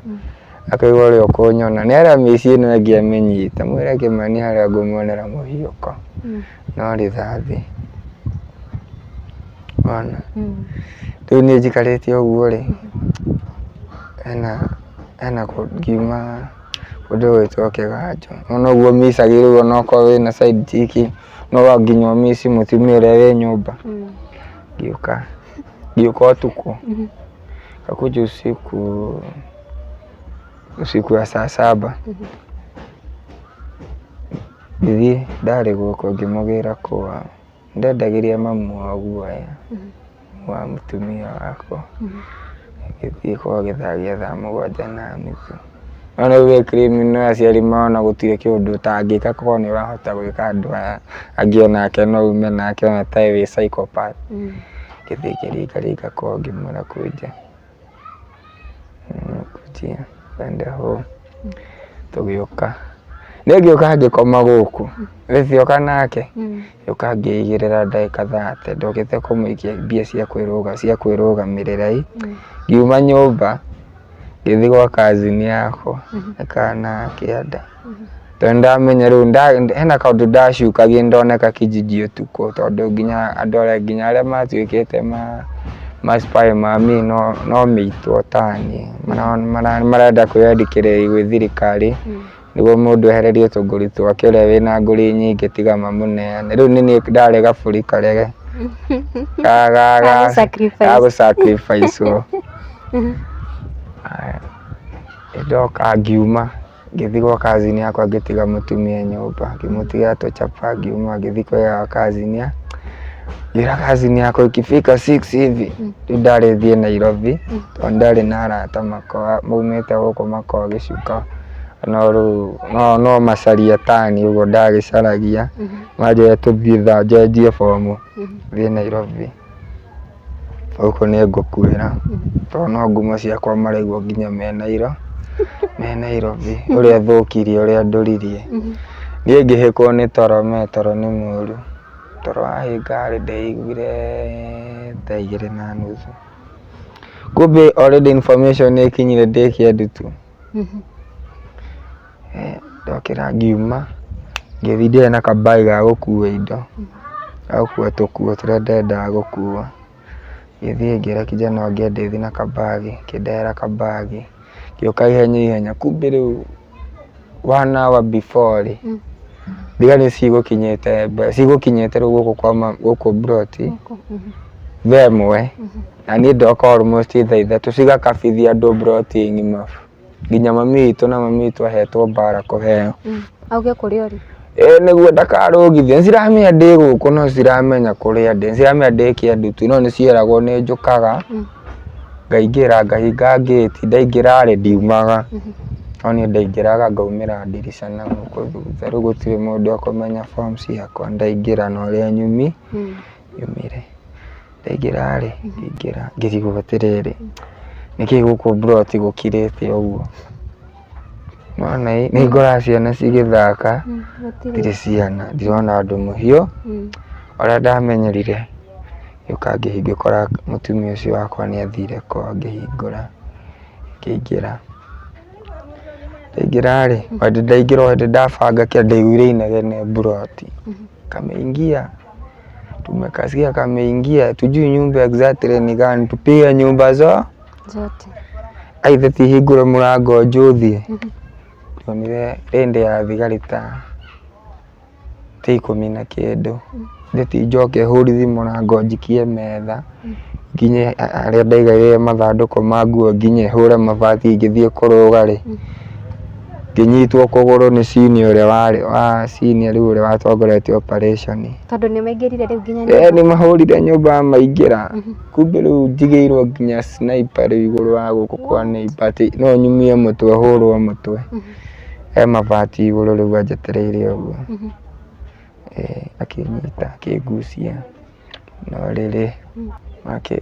Speaker 1: Akaigua ũrĩa ũkũnyona. Nĩ arĩa mĩciĩ ĩno ĩngĩ amĩnyite. Mwĩre Kĩmani harĩa ngũmuonera mũhiũko. No rithathi. Wona. Rĩu niĩ njikarĩte ũguo rĩ, hena ngiuma kũndũ gwĩtwo Kĩganjo. Nĩwona ũguo micagi rĩu onokorwo wĩna side chick no nginya ũmici mũtumia ũrĩa wĩ nyũmba. Ngĩũka ũtukũ. Kakuja usiku, usiku wa saa 7. Ngĩthiĩ ndarĩ gũkũ ngĩmũgĩra kwa ndendagĩria mamu wao guoya wa mũtumia wakwa. Ngĩthiĩ kwao gĩthaa gĩa thaa 7:30. No rĩu wĩ criminal aciari mona gũtirĩ kĩũndũ ũtangĩka korwo nĩ ũrahota gwĩka andũ aya angĩ onake no ume nake ona ta wĩ psychopath. Ngĩthiĩ ngĩringaringa kwao ngĩmwĩra kunja. Kujia twende home. Tũgĩũka. Niĩ ngĩũka ngĩkoma gũkũ. Gĩtioka nake. Ngĩũka ngĩigĩrĩra ndagĩka 30. Ndokĩte kũmũikia mbia cia kwĩrũgamĩrĩra ĩ. Ngiuma nyũmba ngĩthiĩ gwa cousin yakwa ĩkana kĩanda. Tondũ ndamenya rĩu hena kaũndũ ndacukagia ndoneka kijiji ũtukũ tondũ nginya andũ arĩa nginya arĩa matuĩkĩte ma spy mami no mĩitwo ta niĩ. Marenda kwĩyandĩkĩrĩria gwĩ thirikari nĩguo mũndũ ehererio tũngũri twake ũrĩa wĩna ngũri nyingĩ tiga mamũneane. Rĩu nĩ niĩ ndarĩ gabũri karege ga gũ sacrifice wo. Ndoka ngiuma ngĩthiĩ gwa cousin yakwa ngĩtiga mũtumia nyũmba ngĩmũtigĩra tũchapa ngiuma ngĩthiĩ kwĩ cousin ya ngĩra cousin yakwa ikifika 6 hivi rĩu ndarĩ thiĩ Nairobi tondũ ndarĩ na arata makwa maumĩte gũkũ makoragwo gĩcuka no rĩu no macaria tani ũguo ndagĩcaragia manjĩre tũthiĩ thaa njenjie bomu thiĩ Nairobi. Gũkũ nĩ ngũkuĩra tondũ no ngumo ciakwa maraigua nginya me Nairobi ũrĩa thũkirie ũrĩa ndũririe. Niĩ ngĩhĩkwo nĩ toro me toro nĩ mũru. Toro wahĩnga rĩ ndeiguire thaa 2:30. Kumbe already information nĩ ĩkinyire ndĩ kĩandutu. Ndokĩra ngiuma ngĩthiĩ ndiarĩ na kabagi ga gũkua indo ga gũkua tũkuo tũrĩa ndendaga gũkua. Ngĩthiĩ ngĩra kijana ũngĩ andeithie na kabagi, akĩndehera kabagi ngĩũka ihenya ihenya. Kumbe rĩu 1 hour before rĩ, Thigari cigũkinyĩte cigũkinyĩte rĩu gũkũ kwa gũkũ mburoti thaa 1, na niĩ ndoka almost thaa 3, cigakabithia andũ mburoti ng'ima, nginya mami witũ, na mami witũ ahetwo mbara kũheo.
Speaker 2: Auge kũrĩa ũrĩ.
Speaker 1: Ĩ nĩguo ndakarũgithie, nĩciramenya ndĩ gũkũ, no ciramenya kũrĩa ndĩ, nĩciramenya ndĩ kĩandutu, no nĩcieragwo nĩ njũkaga, ngaingĩra ngahinga ngĩti, ndaingĩra rĩ ndiumaga, no niĩ ndaingĩraga ngaumĩra ndirica na gũkũ thutha, rĩu gũtirĩ mũndũ ũkũmenya form ciakwa ndaingĩra na ũrĩa nyumire. Ndaingĩra rĩ, ngĩingĩra ngĩrigwo atĩrĩrĩ, nĩkĩ gũkũ mburoti gũkirĩte ũguo? Nĩwona ĩ, nĩ ngoraga ciana cigĩthaka, gũtirĩ ciana, ndirona andũ mũhiũ, ũrĩa ndamenyerire, ngĩũka ngĩkora mũtumia ũcio wakwa nĩ athire kwao, ngĩhingũra, ngĩingĩra. Ndaingĩra rĩ, hĩndĩ ndaingĩra o hĩndĩ ndabanga kĩrĩa ndaiguire inegene mburoti. Kameingia, tumekasikia kameingia, tujui nyumba exactly ni gani, tupige nyumba zo
Speaker 2: zote.
Speaker 1: Aithe ti hingũre mũrango njũthiĩ. Ndonire rĩndĩ ya thigari ta 10 na kĩndũ. Ndĩti njoke hũrithi mũrango njikie metha, nginye harĩa ndaigaire mathandũkũ ma nguo, nginye hũre mabati ngĩthiĩ kũrũga rĩ, ngĩnyitwo kũgũrũ nĩ senior ũrĩa warĩ wa senior rĩu ũrĩa watongoretie operation.
Speaker 2: Tondũ nĩ maingĩrire rĩu nginya
Speaker 1: Eh,
Speaker 2: nyũmba.
Speaker 1: Nĩ mahũrire nyũmba maingĩra. Kumbe rĩu njigĩirwo nginya sniper rĩu igũrũ wa gũkũ kwa neighbor, atĩ no nyumie mũtwe hũrwo mũtwe. He mabati igũrũ rĩu anjetereire ũguo. Eh, akĩnyita akĩngucia no rĩrĩ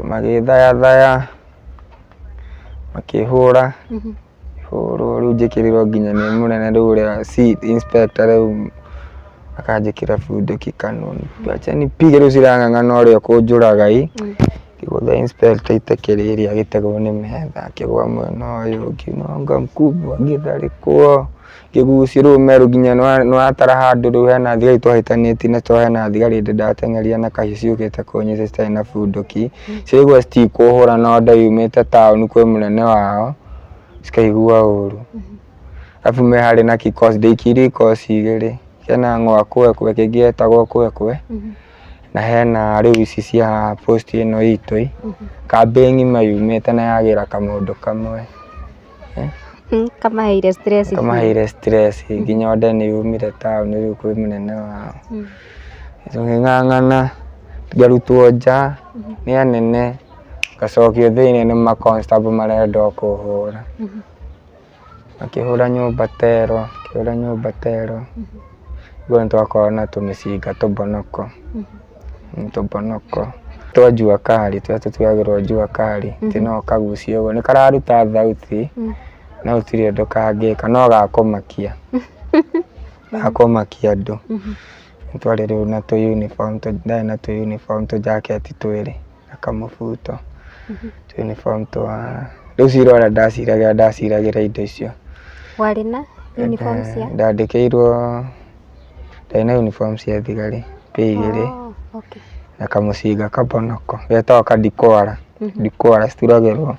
Speaker 1: magĩthayathaya, makĩhũra hũrwo, rĩu njĩkĩrĩrwo nginya nĩ mũnene rĩu ũrĩa inspector, rĩu akanjĩkĩra bunduki kanua, acha nipige, rĩu cirang'ang'ana ũrĩa ũkũnjũraga ĩ. Ngĩgũtha inspector iteke rĩrĩ, agĩtegwo nĩ metha, akĩgwa mwena ũyũ, ngiunanga mkubwa, ngĩtharĩkwo, ngĩgucio rĩu meru nginya nĩwatara handũ rĩu hena thigari twahĩtanĩtie na to hena thigari ndĩ ndateng'eria na kahiũ ciũkĩte kũnyita citarĩ na bunduki, ciraigua citikũhũra na nda yumĩte taũni kwĩ mũnene wao, cikaigua ũru. Arabu me harĩ na kikosi, ndaikirie ikosi igĩrĩ, hena ng'wa kwekwe, kĩngĩ gĩetagwo kwekwe, na hena rĩu ici cia post ĩno itũ ĩ, kambĩ ng'ima yumĩte na yagĩra kamũndũ kamwe.
Speaker 2: Kamaheire stress biũ.
Speaker 1: Kamaheire stress nginya onde nĩ yumire taũni rĩu kwĩ mũnene wao. Tũkĩng'ang'ana, ngarutwo nja nĩ anene, ngacokio thĩinĩ nĩ ma constable marenda o kũhũra. Makĩhũra nyũmba tero, makĩhũra nyũmba tero. Rĩu nĩ twakoragwo na tũmĩcinga tũmbonoko, tũmbonoko twa jua kali, tũrĩa tũtuagĩrwo jua kali, atĩ no ũkagucie ũguo, nĩ kararuta thauti, no gũtirĩ ũndũ kangĩka, no gakũmakia, gakũmakia andũ. Twarĩ rĩu na tũ uniform, ndarĩ na tũ uniform, tũjaketi twĩrĩ na kamũbuto, tũ uniform twa rĩu cira ũrĩa ndaciragĩra ndaciragĩra indo icio.
Speaker 2: Warĩ na uniform cia?
Speaker 1: Ndandĩkĩirwo, ndarĩ na uniform cia thigari pĩ igĩrĩ na kamũcinga kabonoko getagwo kadikwara, dikwara cituragĩrwo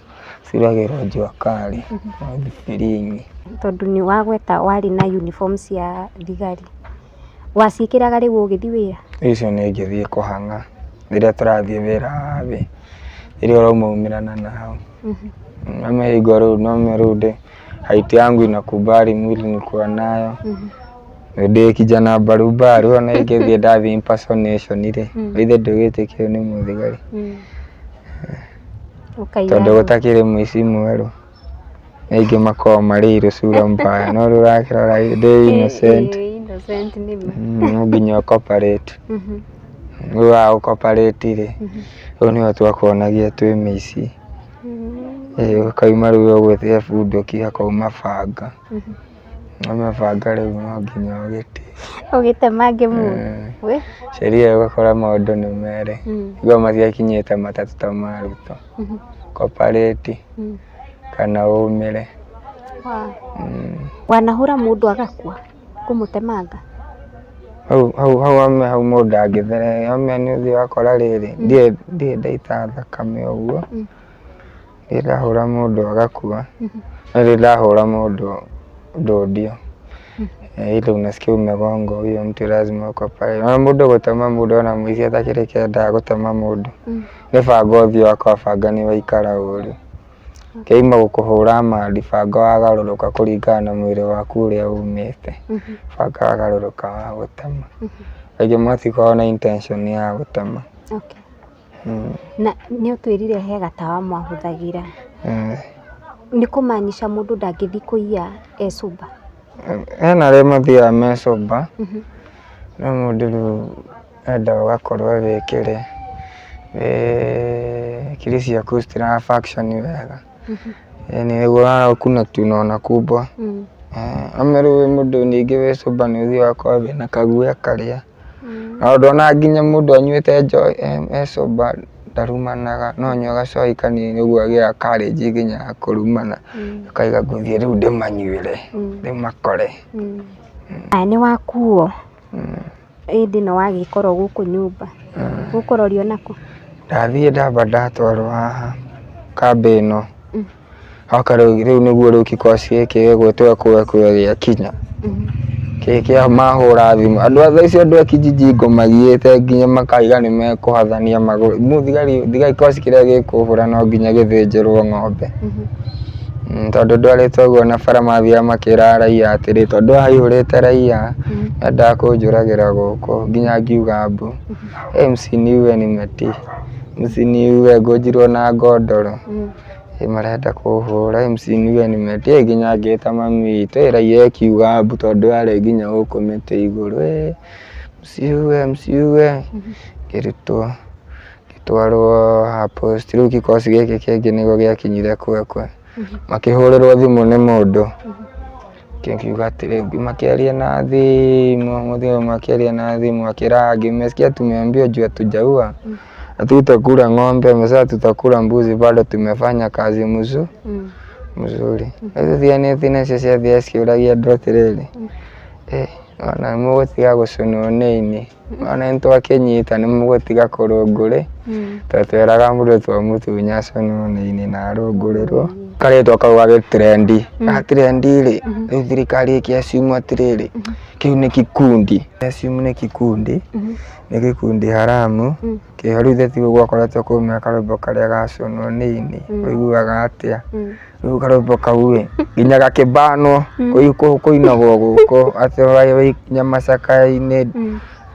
Speaker 1: jua kali na thibiringi.
Speaker 2: Tondũ nĩ wagweta warĩ na uniform cia thigari, waciĩkĩraga rĩu ũgĩthiĩ wĩra?
Speaker 1: Icio nĩ ngĩthiĩ kũhang'a rĩrĩa tũrathiĩ wĩra wa thĩ, rĩrĩa ũraumaumĩrana na hau. No hingo rĩu no rĩu ndĩ height yangu inakubali mwili nikuwa nayo, ndĩ kijana barubaru, ona ingĩthiĩ ndathiĩ impersonation rĩ, ithe ndũgĩtĩkio nĩ mũthigari.
Speaker 2: Ũkaiya
Speaker 1: Tondũ
Speaker 2: andũ.
Speaker 1: Gũtakĩrĩ mũici mwerũ, aingĩ makoragwo marĩ irũ sura mbaya, no rĩu ũrakĩrora ndĩ innocent.
Speaker 2: Ĩ, innocent nĩ ma.
Speaker 1: No nginya ũcooperate. Rĩu waga gũcooperate rĩ, rĩu nĩho twakuonagia twĩ mĩici. Ĩ ũkauma rĩu ũgwĩtia bunduki hakauma banga. Wauma banga rĩu no nginya ũgĩte.
Speaker 2: Ũgĩtemange mũndũ. We?
Speaker 1: Sheria ũgakora maũndũ nĩ merĩ. Igua matiakinyĩte matatũ ta ma Ruto. Cooperate kana ũmĩre.
Speaker 2: Wanahũra mũndũ agakua kũmũtemanga?
Speaker 1: Hau hau hau ame hau mũndũ angĩthere ame nĩ ũthiĩ wakora rĩrĩ, ndirĩ ndaita thakame ũguo, ndirĩ ndahũra mũndũ agakua, no ndirĩ ndahũra mũndũ ndũndio. Ile unasikia umegongo huyo mtu lazima uko pale. Ona mũndũ gũtema mũndũ ona mũici atakĩrĩ kĩendaga gũtema mũndũ. Nĩ banga ũthiũ wakwa banga nĩ waikara ũru. Kĩauma gũkũhũra mandi banga wagarũrũka kũringana na mwĩrĩ waku ũrĩa umĩte. Banga wagarũrũka wa gũtema. Aingĩ matikoragwo na intention ya gũtema.
Speaker 2: Okay. Na nĩ ũtwĩrire he gatawa mwahũthagĩra. Nĩ kũmaanisha mũndũ ndangĩthiĩ kũiya e sober?
Speaker 1: Hena arĩa mathiaga me sober, no mũndũ rĩu enda ũgakorwo wĩ kĩrĩa, wĩ akili ciaku citira function wega. Nĩguo kuna tunaona kubwa. Ama rĩu mũndũ ningĩ wĩ sober nĩ ũthiaga ũgakora wĩna kaguoya karĩa. Na ndona nginya mũndũ anyuĩte njohi e sober ndarumanaga, no anyua gacohi kanini ũguo agĩaga courage nginya ya kũrumana. Akaiga ngũthiĩ rĩu ndĩmanyuĩre, ndĩmakore.
Speaker 2: Aya nĩ wakuo ĩndĩ no wagĩkorwo gũkũ nyũmba gũkũrorio nakũ?
Speaker 1: Ndathiĩ ndamba ndatwarwo haha kambĩ ĩno. Hoka rĩu nĩguo rĩu kikosi gĩkĩ gĩgwĩtwo Ekwekwe gĩakinya. Kĩ mahũra thimũ andũ a thaa icio andũ a kijiji ngomagiĩte nginya makaiga nĩ mekũhathania magũrũ. Mũthigari thigari kikosi kĩrĩa gĩkũhũra no nginya gĩthĩnjĩrwo ng'ombe. Tondũ ndwarĩtwo ũguo na bara mathiaga makĩraga raia atĩrĩ tondũ haha haihũrĩte raia mendaga kũnjũragĩra gũkũ nginya ngiuga mbu. Msiniue nimetii. Msiniue ngũnjirwo na ngondoro. Marenda kũhũra msiniue nimetii nginya ngĩta mami witũ raia ĩkiuga mbu tondũ yarĩ nginya gũkũ mĩtĩ igũrũ. Msiue msiue. Ngĩrutwo ngĩtwarwo haha post rĩu kikosi gĩkĩ kĩngĩ nĩguo gĩakinyire Kwekwe. Makĩhũrĩrwo thimũ nĩ mũndũ kiuga atĩrĩ makĩaria na thimũ mũthenya ũmwe makĩaria na thimũ akĩra angĩ mmesikia tumeambiwa juu hatujaua hatutakula ng'ombe amesema tutakula mbuzi bado tumefanya kazi mzuri. Rĩu thianĩte nacio ciathiaga cikĩũragia andũ atĩrĩrĩ ona nĩ mũgũtiga gũcũnwo nĩ ini ona nĩ twakĩnyita nĩ mũgũtiga kũrũngũrĩ tondũ tweraga mũndũ twamũtunya acũnwo nĩ ini na arũngũrĩrwo. Karĩtwa kau gagĩtrendi gatrendi rĩ rĩu thirikari ĩkĩ assume atĩrĩrĩ kĩu nĩ kikundi assume nĩ kikundi nĩ gĩkundi haramu kĩho rĩu tiguo gwakoretwo kwaumĩra karwĩmbo karĩa gacũnwo nĩ ini ũiguaga atĩa rĩu karwĩmbo kau rĩ nginya gakĩbanwo kũinagwo gũkũ atĩ wĩ nyamacakaya-inĩ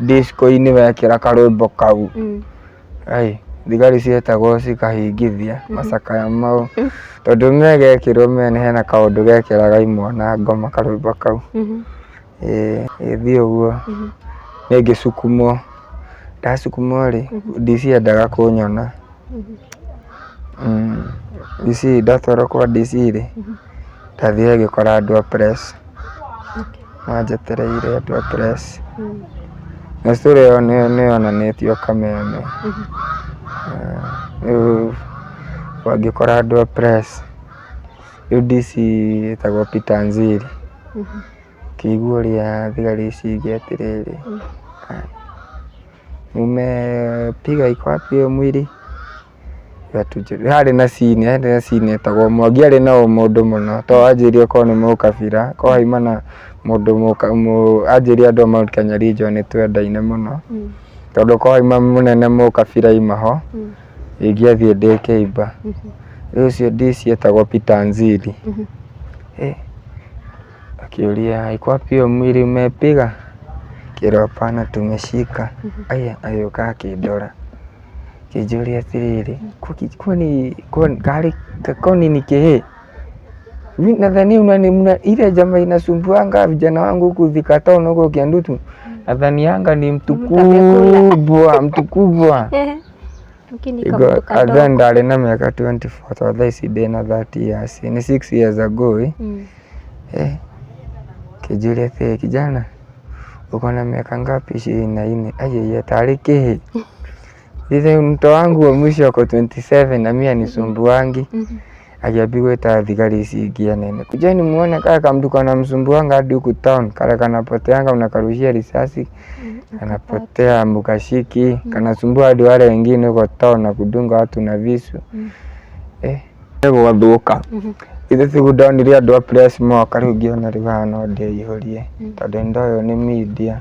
Speaker 1: disco-inĩ wekĩra karwĩmbo kau ai thigari cietagwo cikahingithia macakaya mau tondũ me gekĩrwo mene hena kaũndũ gekĩraga imwana ngoma karwĩmbo kau. Ĩthiĩ ũguo nĩ ngĩcukumwo ndacukumwo rĩ DC endaga kũnyona. DC ndatwarwo kwa DC rĩ ndathire ngĩkora andũ a press manjetereire andũ a press na story ĩyo nĩ yonanĩtio kameme. Rĩu ngĩkora andũ a press rĩu DC ĩtagwo Peter Nziri ngĩigua ũrĩa thigari ici ingĩ atĩrĩrĩ mumepiga iko wapi hiyo mwili harĩ na scene harĩ na scene ĩtagwo Mwangi arĩ na ũmũndũ mũno to anjĩrire korwo nĩ mũkabira korwo haima na mũndũ anjĩrire andũ a Mount Kenya region nĩ twendaine mũno tondũ korwo haima mũnene mũkabira aima ho ingĩathiĩ ndĩ kĩimba. Rĩu ũcio DC etagwo Peter Nziri. Akĩũria iko wapi hiyo mwili umepiga? Ngĩrwo hapana tumeshika. Aya agĩũka akĩndora akĩnjũria atĩrĩrĩ kwani kwani ni kĩhĩ? Mi nadhani ile jamaa inasumbuanga vijana wangu huku Thika town huko Kiandutu nadhanianga ni mtu kubwa mtu kubwa. Then ndarĩ na mĩaka 24 tondũ thaa ici ndĩna 30 years nĩ 6 years ago. Akĩnjũria atĩrĩ kijana uko na miaka ngapi? 24. Aiye tarĩ kĩhĩ. Mtoto wangu wa mwisho ako 27 na mimi hanisumbuangi. Akiambia gwĩta thigari ici ingĩ anene kujeni muone kale kamtu kanamsumbuanga hadi huku town kale kanapoteanga unakarushia risasi kanapotea mukashiki kanasumbua hadi wale wengine huko town na kudunga watu na visu. Gwathũka. Ithe tiguo ndonire andũ a press moka, rĩu ngĩona rĩu haha no ndĩihũrie, tondũ nĩ ndoywo nĩ media.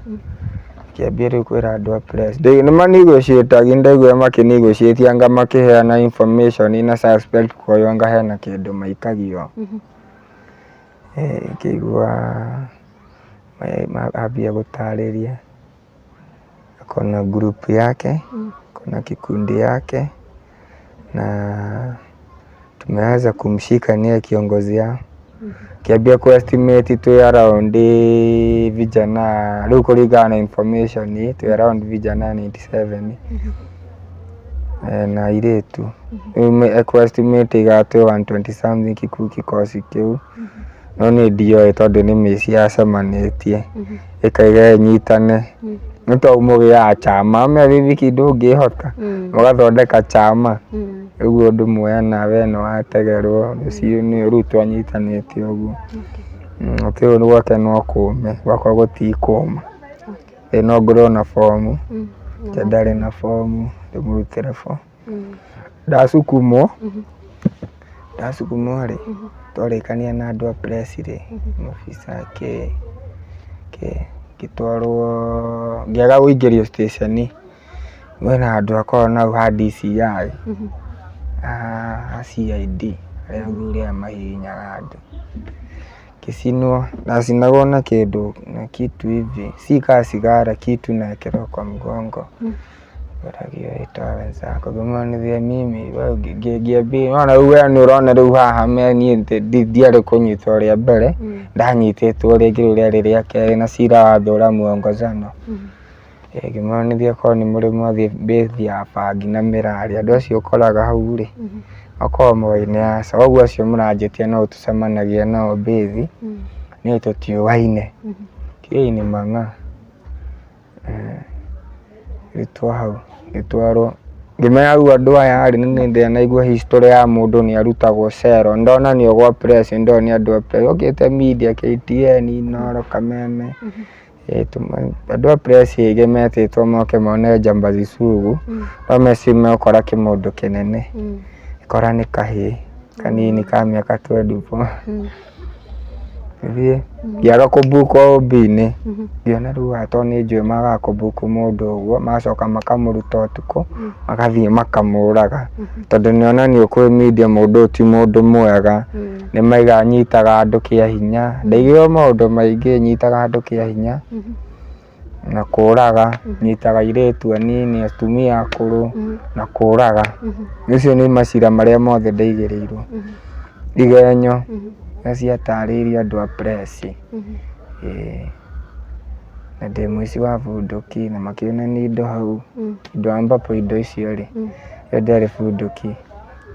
Speaker 1: Ngĩambia rĩu kwĩra andũ a press, nĩ ma negotiate nĩ ndaiguire makĩ negotiate anga makĩheana information na suspect kuoywo anga hena kĩndũ maikagio. Ngĩigua ambia gũtarĩria, ako na group yake, ako na kikundi yake na tumeweza kumshika niye kiongozi yao. Kĩambia kũ estimate twĩ around vijana rĩu kũringana na information twĩ around vijana 97 na airĩtu. Rĩu ekũ estimate iga twĩ 120 something kikosi kĩu, no niĩ ndioĩ tondũ nĩ mĩciĩ yacemanĩtie ĩkaiga ĩnyitane. Nĩ ta mũgĩaga chama, ũmenya ndũngĩhota, mũgathondeka chama. Ũguo ũndũ ũmwe na we nĩ wategerwo rũciũ nĩ rĩu twanyitanĩte ũguo. Gũtirĩ gwake no kũme, gwakwa gũtikũma. Ĩ no ngorwo na bomu, ke ndarĩ na bomu ndĩmũrutĩre bomu. Ndacukumwo, ndacukumwo rĩ, twarĩkania na andũ a press rĩ, maobitha kĩ kĩ, ngĩtwarwo, ngĩaga kũingĩrio station, kwĩna handũ hakoragwo na hau ha DCI, ha CID, arĩa athuri aya mahihinyaga andũ. Ngĩcinwo, ndacinagwo na kĩndũ na kitu hivi, si ka sigara, kitu naekelewa kwa mgongo. Ngoragio ĩtoa wenzako, ngĩmonithia mimi ngĩambia nĩwona rĩu we nĩ ũrona rĩu haha me niĩ ndiarĩ kũnyitwo rĩa mbere, ndanyitĩtwo rĩngĩ rĩu rĩarĩ rĩa kerĩ na cira wa thũra muongozano. Ngĩmonithia korwo nĩ mũrĩ mwathiĩ base ya bangi na mĩraria, andũ acio ũkoraga hau rĩ, makoragwo moĩ aca, ũguo acio mũranjĩtia no tũcemanagia nao base, niĩ tũtiũaine. Kĩĩ nĩ mang'a. Ngĩtwo hau, ngĩtwarwo, ngĩmenya rĩu andũ aya rĩ, nĩ ndanaigua history ya mũndũ nĩ arutagwo cero, ndonanio gwa press, nĩndonio andũ a press, okĩte media, KTN, Inooro, Kameme, andũ a press aingĩ metĩtwo moke mone njambazi sugu, no meci megũkora kĩmũndũ kĩnene, gĩkora nĩ kahĩĩ kanini ka mĩaka 24. Ngĩthiĩ ngĩaga kũbukwo OB-inĩ, ngĩona rĩu haha tondũ nĩ njũĩ magaga kũbuku mũndũ ũguo, magacoka makamũruta ũtukũ, magathiĩ makamũraga, tondũ nĩonanio kwĩ media mũndũ ũyũ ti mũndũ mwega, nĩ maiga anyitaga andũ kĩa hinya, ndaigĩrwo maũndũ maingĩ, nyitaga andũ kĩa hinya, na kũraga, nyitaga airĩtu anini, atumia akũrũ, na kũraga. Ũcio nĩ macira marĩa mothe ndaigĩrĩirwo. Igenyo nĩ ciatarĩirie andũ a press, ĩĩ, na ndĩ mũici wa bunduki na makĩonania indo hau, indo ambapo indo icio rĩ, ĩyo ndĩarĩ bunduki,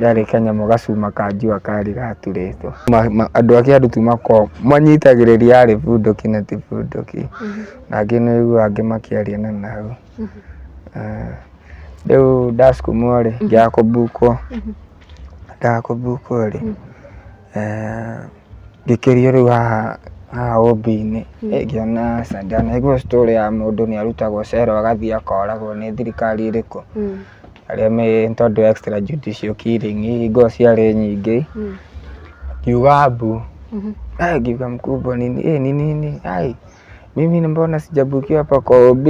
Speaker 1: yarĩ kanyamũ gacuma ka jua kari gaturĩtwo. Andũ a Kĩandutu makoragwo manyitagĩrĩria yarĩ bunduki na ti bunduki, na angĩ nĩ ũiguaga angĩ makĩaria na nahau. Rĩu ndacukumwo rĩ, ngĩaga kũbukwo, ndaga kũbukwo rĩ, ngĩkĩrio rĩu haha haha OB-inĩ, ngĩona aca, ndanaigua story ya mũndũ nĩ arutagwo cero agathiĩ akoragwo nĩ thirikari ĩrĩkũ, arĩa me tondũ extra judicial killing hingo ciarĩ nyingĩ, ngiuga mbu, ngiuga mkubwa nini ni nini ai mimi mbona sijabukiwa hapa kwa OB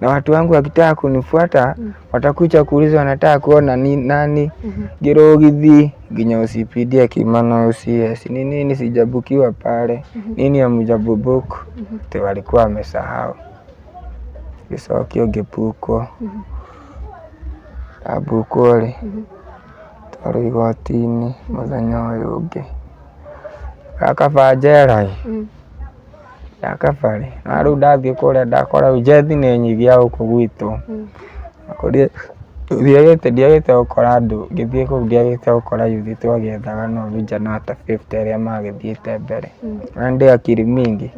Speaker 1: na watu wangu wakitaka kunifuata watakuja kuuliza wanataka kuona ni nani. Ngĩrũgithi nginya OCPD akiuma na OCS ni nini sijabukiwa pale, nini hamjabook, ati walikuwa wamesahau. Ngĩcokio ngĩbukwo, ndabukwo rĩ, twarwo igoti-inĩ mũthenya ũyũ ũngĩ, gakaba njera ĩ, gakaba rĩ, na rĩu ndathiĩ kũrĩa ndakora rĩu njethi nĩ nyingĩ ya gũkũ gwitũ, ndiagĩte gũkora andũ, ngĩthiĩ kũu ndiagĩte gũkora yuthi twagĩethaga no vijana ta 50 arĩa magĩthiĩte mbere, na ndĩ akili mingi,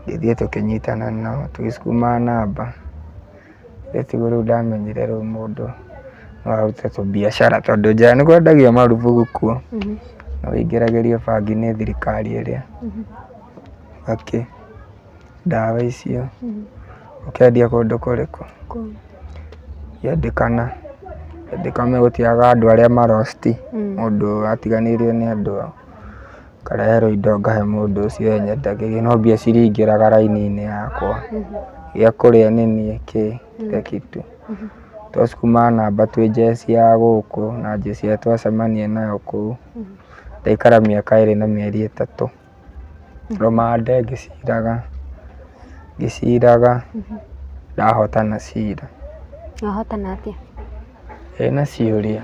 Speaker 1: ngĩthiĩ tũkĩnyitana nao tũgĩcukuma namba, tiguo rĩu ndamenyire rĩu mũndũ no arute tũbiacara tondũ njera nĩ kwendagio marubuku kuo, na wĩingĩragĩrio bangi nĩ thirikari ĩrĩa, ũgakĩ ndawa icio ũkendia kũndũ kũrĩkũ, ngĩandĩkana, Ndĩkame gũtiagaga andũ arĩa marosti, mũndũ atiganĩirio nĩ andũ ao, ngareherwo indo ngahe mũndũ ũcio anyendagĩrie, no mbia ciraingĩraga raini-inĩ yakwa. Gĩa kũrĩa nĩ niĩ kĩ, kila kitu. Twacukuma namba twĩ njeci ya gũkũ na njeci ĩrĩa twacemania nayo kũu, ndaikara mĩaka 2 na mĩeri 3. Rũmande ngĩciraga, ngĩciraga, ndahotana cira.
Speaker 2: Wahotana atĩa?
Speaker 1: Ĩna ciũria.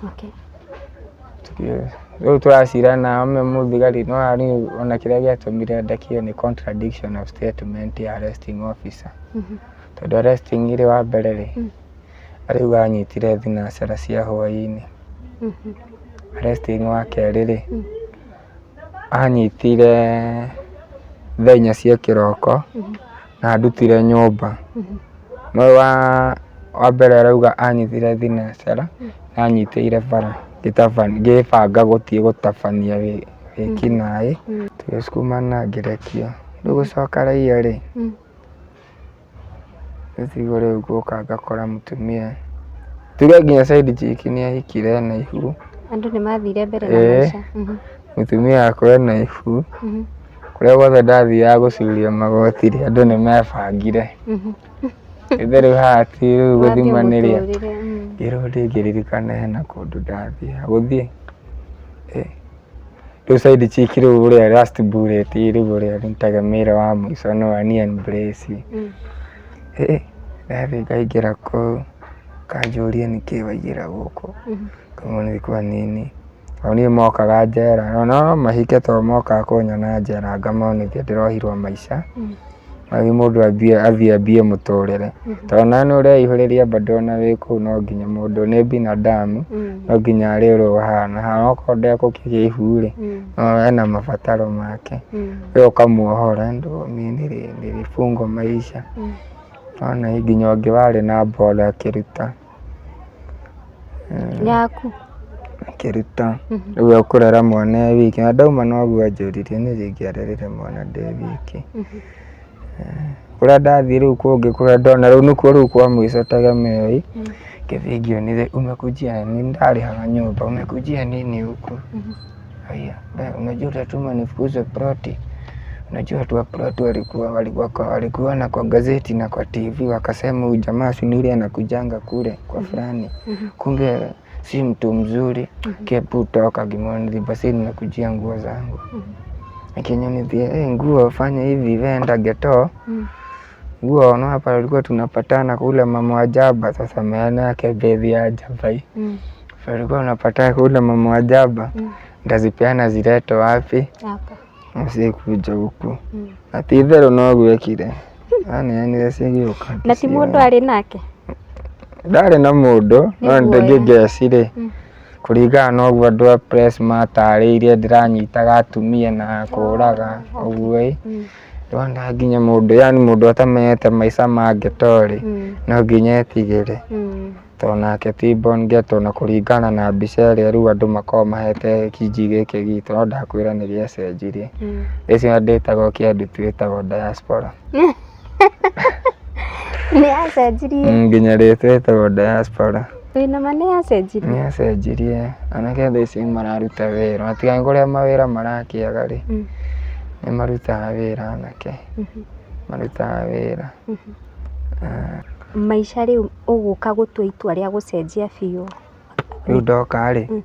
Speaker 2: Okay.
Speaker 1: Rĩu tũracirana mũthigari no ona kĩrĩa gĩatũmire ndekio nĩ contradiction of statement ya arresting officer. Tondũ arresting rĩ wa mbere rĩ, arauga anyitire thinacara cia hwaĩ-inĩ. Arresting wa kerĩ rĩ, anyitire thaa 4 cia kĩroko na andutire nyũmba. No wa mbere arauga anyitire thinacara na anyitĩire bara ngĩbanga gũthiĩ gũtabania wĩkinaĩ, tũgĩsukumana ngĩrekio. Rĩu gũcoka raiya rĩ, rĩu rĩu ngũka ngakora mũtumia, tuge nginya side chick nĩ ahikire ena ihu.
Speaker 2: Andũ nĩ mathire mbere na maica.
Speaker 1: Mũtumia wakwa ena ihu. Kũrĩa guothe ndathiaga gũcuria magoti rĩ, andũ nĩ mebangire. Ithe rĩu haha ti rĩu gũthimanĩria. Ngĩrwo ndingĩririkana hena kũndũ ndathiaga gũthiĩ. Rĩu side chick rĩu ũrĩa last bullet rĩu ũrĩa nitegemeire wa mũico no ani embrace. Ndathiĩ ngaingĩra kũu, kanjũria nĩkĩ waingĩra gũkũ, ngamwĩra kwa nini. O niĩ mokaga njera, no mahike tondũ mokaga kũnyona njera ngamonithia ndĩrohirwo maica. Athiĩ mũndũ athiĩ ambie mũtũrĩre. Tondũ nawe nĩ ũreihũrĩria bado ona wĩ kũu no nginya mũndũ nĩ binadamu, no nginya arĩrwo ũhana. Okorwo ndekũkĩgĩa ihu rĩ, no ena mabataro make. We ũkamuohora mimi nilifungwa maisha. Ona nginya ũngĩ warĩ na boda akĩruta.
Speaker 2: Yaku?
Speaker 1: Akĩruta. Rĩu ekũrera mwana e wiki. Na ndauma noguo anjũririe niĩ ndingĩarerire mwana ndĩ wiki. Kũrĩa ndathiĩ rĩu kũngĩ kũrĩa ndona rĩu nĩkuo rĩu kwa mũico tegemeo ĩ, ngĩthiĩ ngĩonire umekujia nini, ndarĩhaga nyũmba, umekujia nini huku? Haya, unajua utatuma nifukuzwe ploti. Unajua watu wa ploti walikuona kwa gazeti na kwa TV wakasema huyu jamaa si ni yule anakujanga kule kwa fulani. Kumbe si mtu mzuri. Kepu toka ngimwona basi nimekujia nguo zangu. Akinyonithia nguo fanya hivi wenda geto. Nguo no hapa tulikuwa tunapatana kule mama wa jaba, sasa maana yake bethi ya jaba hii. Tulikuwa tunapatana kule mama wa jaba. Ndazipeana ziletwe wapi?
Speaker 2: Hapa.
Speaker 1: Usikuja huku. Na ti itherũ no gwekire. Aneanire cigĩũka.
Speaker 2: Na ti mũndũ arĩ nake?
Speaker 1: Ndarĩ na mũndũ, no ndĩngĩngeci rĩ. Kũringana na ũguo andũ a press matarĩirie ndĩranyitaga atumia na kũraga ũguo ĩ. Ndona nginya mũndũ, yani mũndũ atamenyete maica ma ghetto rĩ, no nginya etigĩre. Tondũ nake ti born ghetto na kũringana na mbica ĩrĩa rĩu andũ makoragwo mahete kijiji gĩkĩ gitũ, no ndakwĩra nĩ gĩacenjirie. Thaa ici ona ndĩtagwo kĩandutu ĩtagwo diaspora.
Speaker 2: Nĩ yacenjirie.
Speaker 1: Nginya rĩtwa ĩtagwo diaspora.
Speaker 2: Wĩna ma nĩ yacenjirie?
Speaker 1: Nĩ yacenjirie. Anake thaa ici mararuta wĩra, ona tiga nĩ kũrĩa mawĩra marakĩaga rĩ, nĩ marutaga wĩra anake. Marutaga wĩra.
Speaker 2: Maica rĩu ũgũka gũtua itua rĩa gũcenjia biũ.
Speaker 1: Rĩu ndoka rĩ,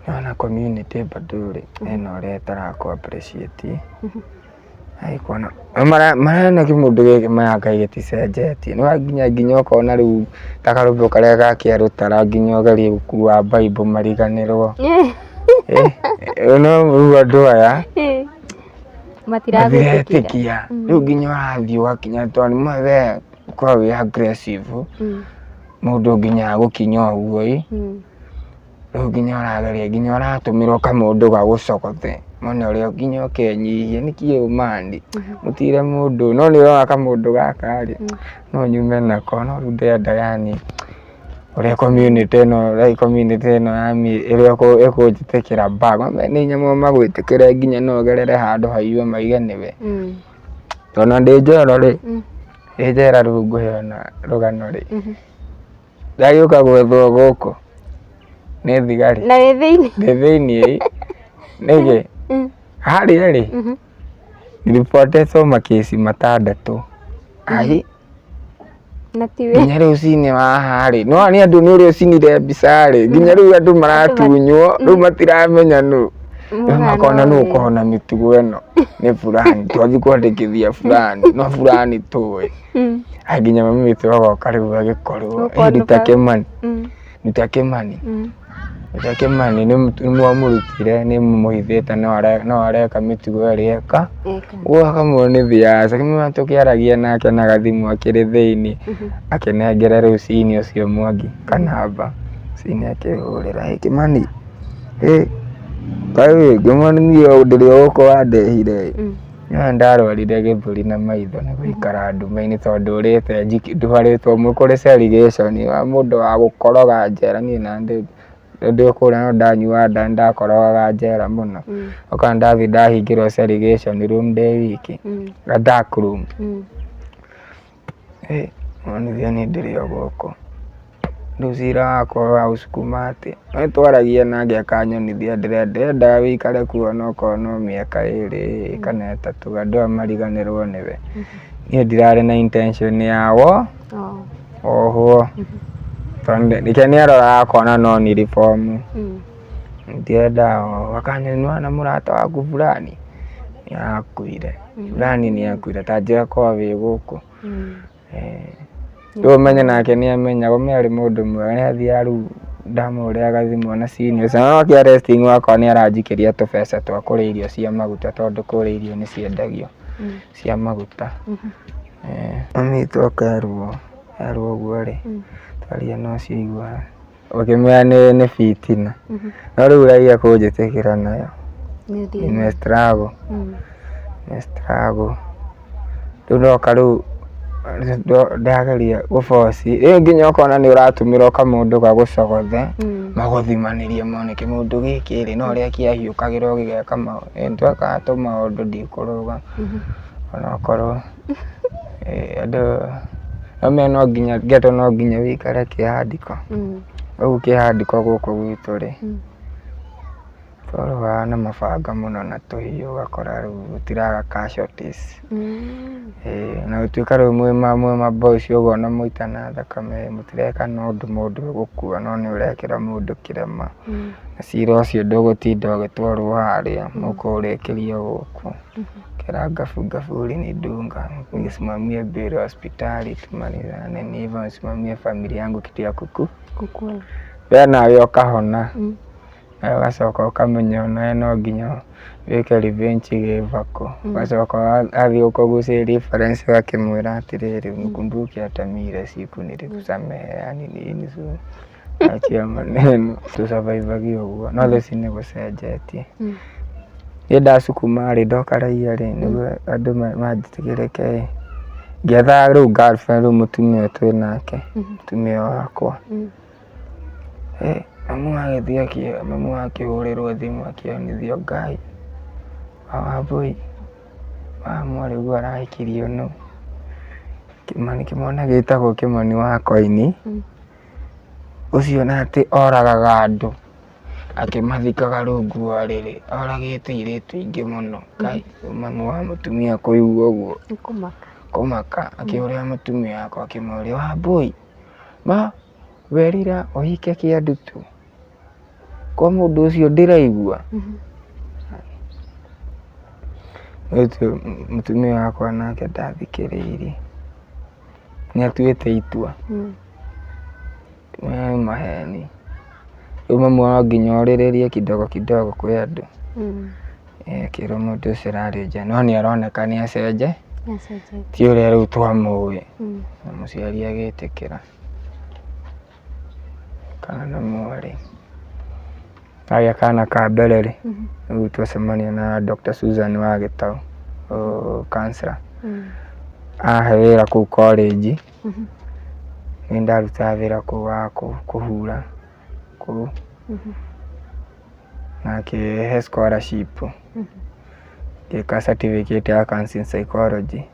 Speaker 1: nĩwona community bado rĩ, ĩna ũrĩa ĩtarakũ appreciate. Kuona marona kĩmũndũ gĩkĩ maya Ngai gĩticenjetie. Nĩ nginya ũkona rĩu ta karũmbũ karĩa ga kĩarũtara nginya ũgerie gũkua Bible mariganĩrwo. No rĩu andũ aya
Speaker 2: Matiragwĩtĩkia.
Speaker 1: Rĩu nginya ũrathiĩ ũgakinya tondũ nĩ we ũkoragwo wĩ aggressive. Mũndũ nginya agũkinya ũguo ĩ. Rĩu nginya ũrageria nginya ũratũmĩrwo kamũndũ gagũcogothe. Mone ũrĩa nginya ũkenyihia nĩkĩ ũmani. Mũtire mũndũ no nĩ ũrona kamũndũ gaka rĩ, no nyume nako no rĩu ndĩrenda yani ũrĩa community ĩno like community ĩno yani ĩrĩa ĩkũnjĩtĩkĩra back. Nĩ nyamũ magwĩtĩkĩre nginya no ũgerere handũ haiywo maige nĩwe. Tondũ ndĩ njera rĩ, ndĩ njera rĩu ngũheana rũgano rĩ. Ndagĩũka gwethwo gũkũ nĩ thigari.
Speaker 2: Na wĩ thĩinĩ.
Speaker 1: Ndĩ thĩinĩ nĩkĩ? Harĩa rĩ, niripotetwo makĩci matandatũ. Ai,
Speaker 2: Na tiwe.
Speaker 1: nginya rĩu cini wa haha rĩ, no nĩ andũ nĩ ũrĩa ũcinire mbica rĩ, nginya rĩu andũ maratunywo, rĩu matiramenya nũ. Rĩu makona nũ ũkũhona mĩtugo ĩno nĩ fulani, twathiĩ kwandĩkithia fulani, no fulani tũĩ. Ai, nginya mami witũ agoka rĩu agĩkorwo,
Speaker 2: Gũkorwo
Speaker 1: "Eh, ruta Kĩmani, ruta Kĩmani, ruta Kĩmani, nĩ mwamũrutire, nĩ mũmũhithĩte, no areka mĩtugo ĩrĩa eka."
Speaker 2: Eka.
Speaker 1: Ũguo akamwonithia aca kĩmwe tũkĩaragia nake na gathimũ akĩrĩ thĩinĩ, akĩnengera rĩu cini ũcio Mwangi kanamba, cini akĩhũrĩra, "Ĩ Kĩmani, ĩ kaĩ Kĩmani niĩ ndĩrĩ o gũkũ wandehire ĩ." No ndarwarire gĩthũri na maitho nĩ gũikara nduma-inĩ tondũ ũrĩte ndwarĩtwo kũrĩ segregation wa mũndũ wa gũkoroga njera niĩ na ndĩ kũrĩa no ndanyua nda ndakorogaga njera mũno. Okorwo ndathiĩ ndahingĩrwo segregation room ndĩ wiki, a dark room. Ĩ monithia niĩ ndĩrĩ o gũkũ. Rĩu cira wakwa waũcukuma atĩa? No twaragia nake akanyonithia ndĩrendaga wĩikare kuo onokorwo no mĩaka 2 kana 3 andũ aya mariganĩrwo nĩwe. Niĩ ndirarĩ na intention ya wo ohwo. Tondũ nĩkĩo nĩ aroraga akona no ni reform. Ndirendaga ohwo. Akanyonia nĩwona mũrata waku fulani nĩ arakuire, fulani nĩ akuire, ta njĩra korwo wĩ gũkũ. Rĩu ũmenye nake nĩ amenyaga, ũmenye arĩ mũndũ mwega, nĩ athiaga rĩu ndamũhũrĩra gathimũ ona senior ũcio, no akĩ arresting wakwa nĩ aranjikĩria tũbeca twa kũrĩa irio cia maguta tondũ kũrĩa irio nĩ ciendagio cia maguta. Mami witũ akerwo erwo ũguo rĩ, twaria na ũcio aigua ũkĩmwĩra nĩ fitina, no rĩu raia kũnjĩtĩkĩra nayo nime struggle, nime struggle. Rĩu ndoka rĩu ndageria gũboci rĩu nginya ũkona nĩ ũratũmĩrwo kamũndũ gagũcogothe, magũthimanĩrie mone kĩmũndũ gĩkĩ rĩ, no ũrĩa kĩahiũkagĩrwo gĩgeka maũndũ, twekaga tũmaũndũ ndikũrũga onokorwo andũ no no nginya ghetto no nginya wĩikare kĩhandiko. Rĩu kĩhandiko gũkũ gwitũ rĩ, twarũaga na mabanga mũno na tũhiũ ũgakora rĩu gũtiraga casualties. Na gũtuĩka rĩu mwĩ ma boys ũguo ona mwaitana thakame mũtireka na ũndũ mũndũ egũkua no nĩ ũrekĩra mũndũ kĩrema. Na cira ũcio ndũgũtinda ũgĩtwarwo harĩa, mũkũũrĩkĩria gũkũ. Kera ngabu ngabu ulinidunga, nisimamie bill hospitali tumalizane, ni hivyo nisimamie familia yangu kitu ya kuku.
Speaker 2: Kukula.
Speaker 1: We nawe ũkahona, nawe ũgacoka ũkamenya onawe no nginya wĩke revenge gĩbako. Ũgacoka athiĩ gũkũgucĩrĩria reference ũgakĩmwĩra atĩrĩrĩ, unikumbuke hata mimi ile siku nilikusamehe, yani nini so achia maneno tũsurvivagia ũguo, no thaa ici nĩ gũcenjetie. Niĩ ndacukuma rĩ, ndoka raia rĩ, nĩguo andũ manjĩtĩkĩrĩke ĩ, ngĩetha rĩu girlfriend rĩu mũtumia ũyũ twĩ nake, mũtumia wakwa. Mamu agĩthiĩ mamu akĩhũrĩrwo thimũ akĩonithio Ngai wa Wambũi wa mwarĩguo arahikirio nũ? Kĩmani kĩmwana gĩtagwo Kĩmani wa Koini, ũcio na atĩ oragaga andũ akĩmathikaga rungu rwa rĩrĩ, oragĩte airĩtu aingĩ mũno. Ngai, mamu wa mũtumia kũigua ũguo
Speaker 2: Kũmaka.
Speaker 1: Kũmaka, akĩhũrĩra mũtumia wakwa akĩmũria, Wambũi, ma werira ũhike kĩandutu? Kwa mũndũ ũcio ndĩraigua? Ũcio mũtumia wakwa nake ndathikĩrĩirie, nĩ atuĩte itua. Maya nĩ maheni. Rĩu mamu no nginya ũrĩrĩrie kidogo kidogo kwĩ andũ. Akĩrwo mũndũ ũcio ararĩ nja, no nĩ aroneka nĩ acenje, ti ũrĩa rĩu twamũĩ. Na mũciari agĩtĩkĩra. Kana na mwarĩ. Agĩa kana ka mbere rĩ, rĩu twacemania na Dr. Susan wa Gĩtaũ, counselor. Ahe wĩra kũu college, nĩ ndarutaga wĩra kũu wa kũhura kũu. Na akĩhe scholarship. Ngĩka certificate ya counseling psychology.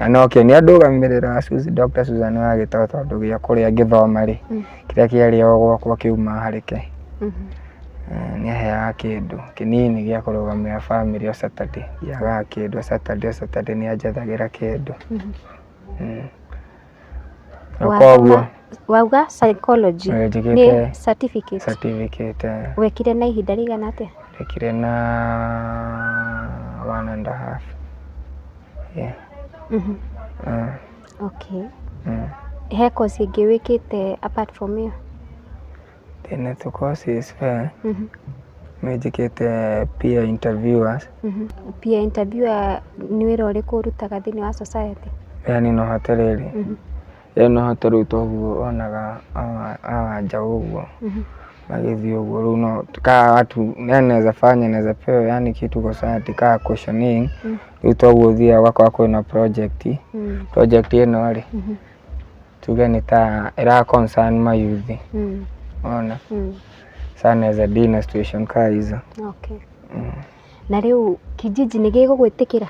Speaker 1: Na nokĩo nĩ andũgamĩrĩra Dr. Susan wa Gĩtao tondũ gĩa kũrĩa ngĩthoma rĩ, kĩrĩa kĩarĩagwo gwakwa kĩuma harĩke. Nĩ aheaga kĩndũ kĩnini gĩa kũrũgamĩrĩra bamĩrĩ o Saturday, ndiagaga kĩndũ o Saturday o Saturday nĩ anjethagĩra kĩndũ. Na koguo
Speaker 2: Wauga psychology
Speaker 1: Eh,
Speaker 2: nĩ
Speaker 1: njĩkĩte
Speaker 2: certificate?
Speaker 1: Certificate.
Speaker 2: Wekire na ihinda rĩigana atĩa?
Speaker 1: Ndekire na 1.5, yeah.
Speaker 2: Okay. He course ĩngĩ wĩkĩte apart from ĩyo?
Speaker 1: Ndĩna tũ courses we. Nĩ njĩkĩte peer interviewers.
Speaker 2: Peer interviewer nĩ wĩra ũrĩkũ ũrutaga thĩinĩ wa society?
Speaker 1: Yani no hote rĩrĩ, yani no hote rĩu toguo onaga awa nja ũguo magĩthiĩ ũguo, rĩu no kaa watu yani naweza fanya, naweza pewa yani kitu kwa society kaa questioning. Rĩu toguo ũthiaga ũgakora kwĩna project, project ĩno rĩ, tuge nĩ ta ĩra concern mayouth, ona sasa naweza deal na situation kaa hizo.
Speaker 2: Okay. Na rĩu kijiji nĩ gĩgũgwĩtĩkĩra?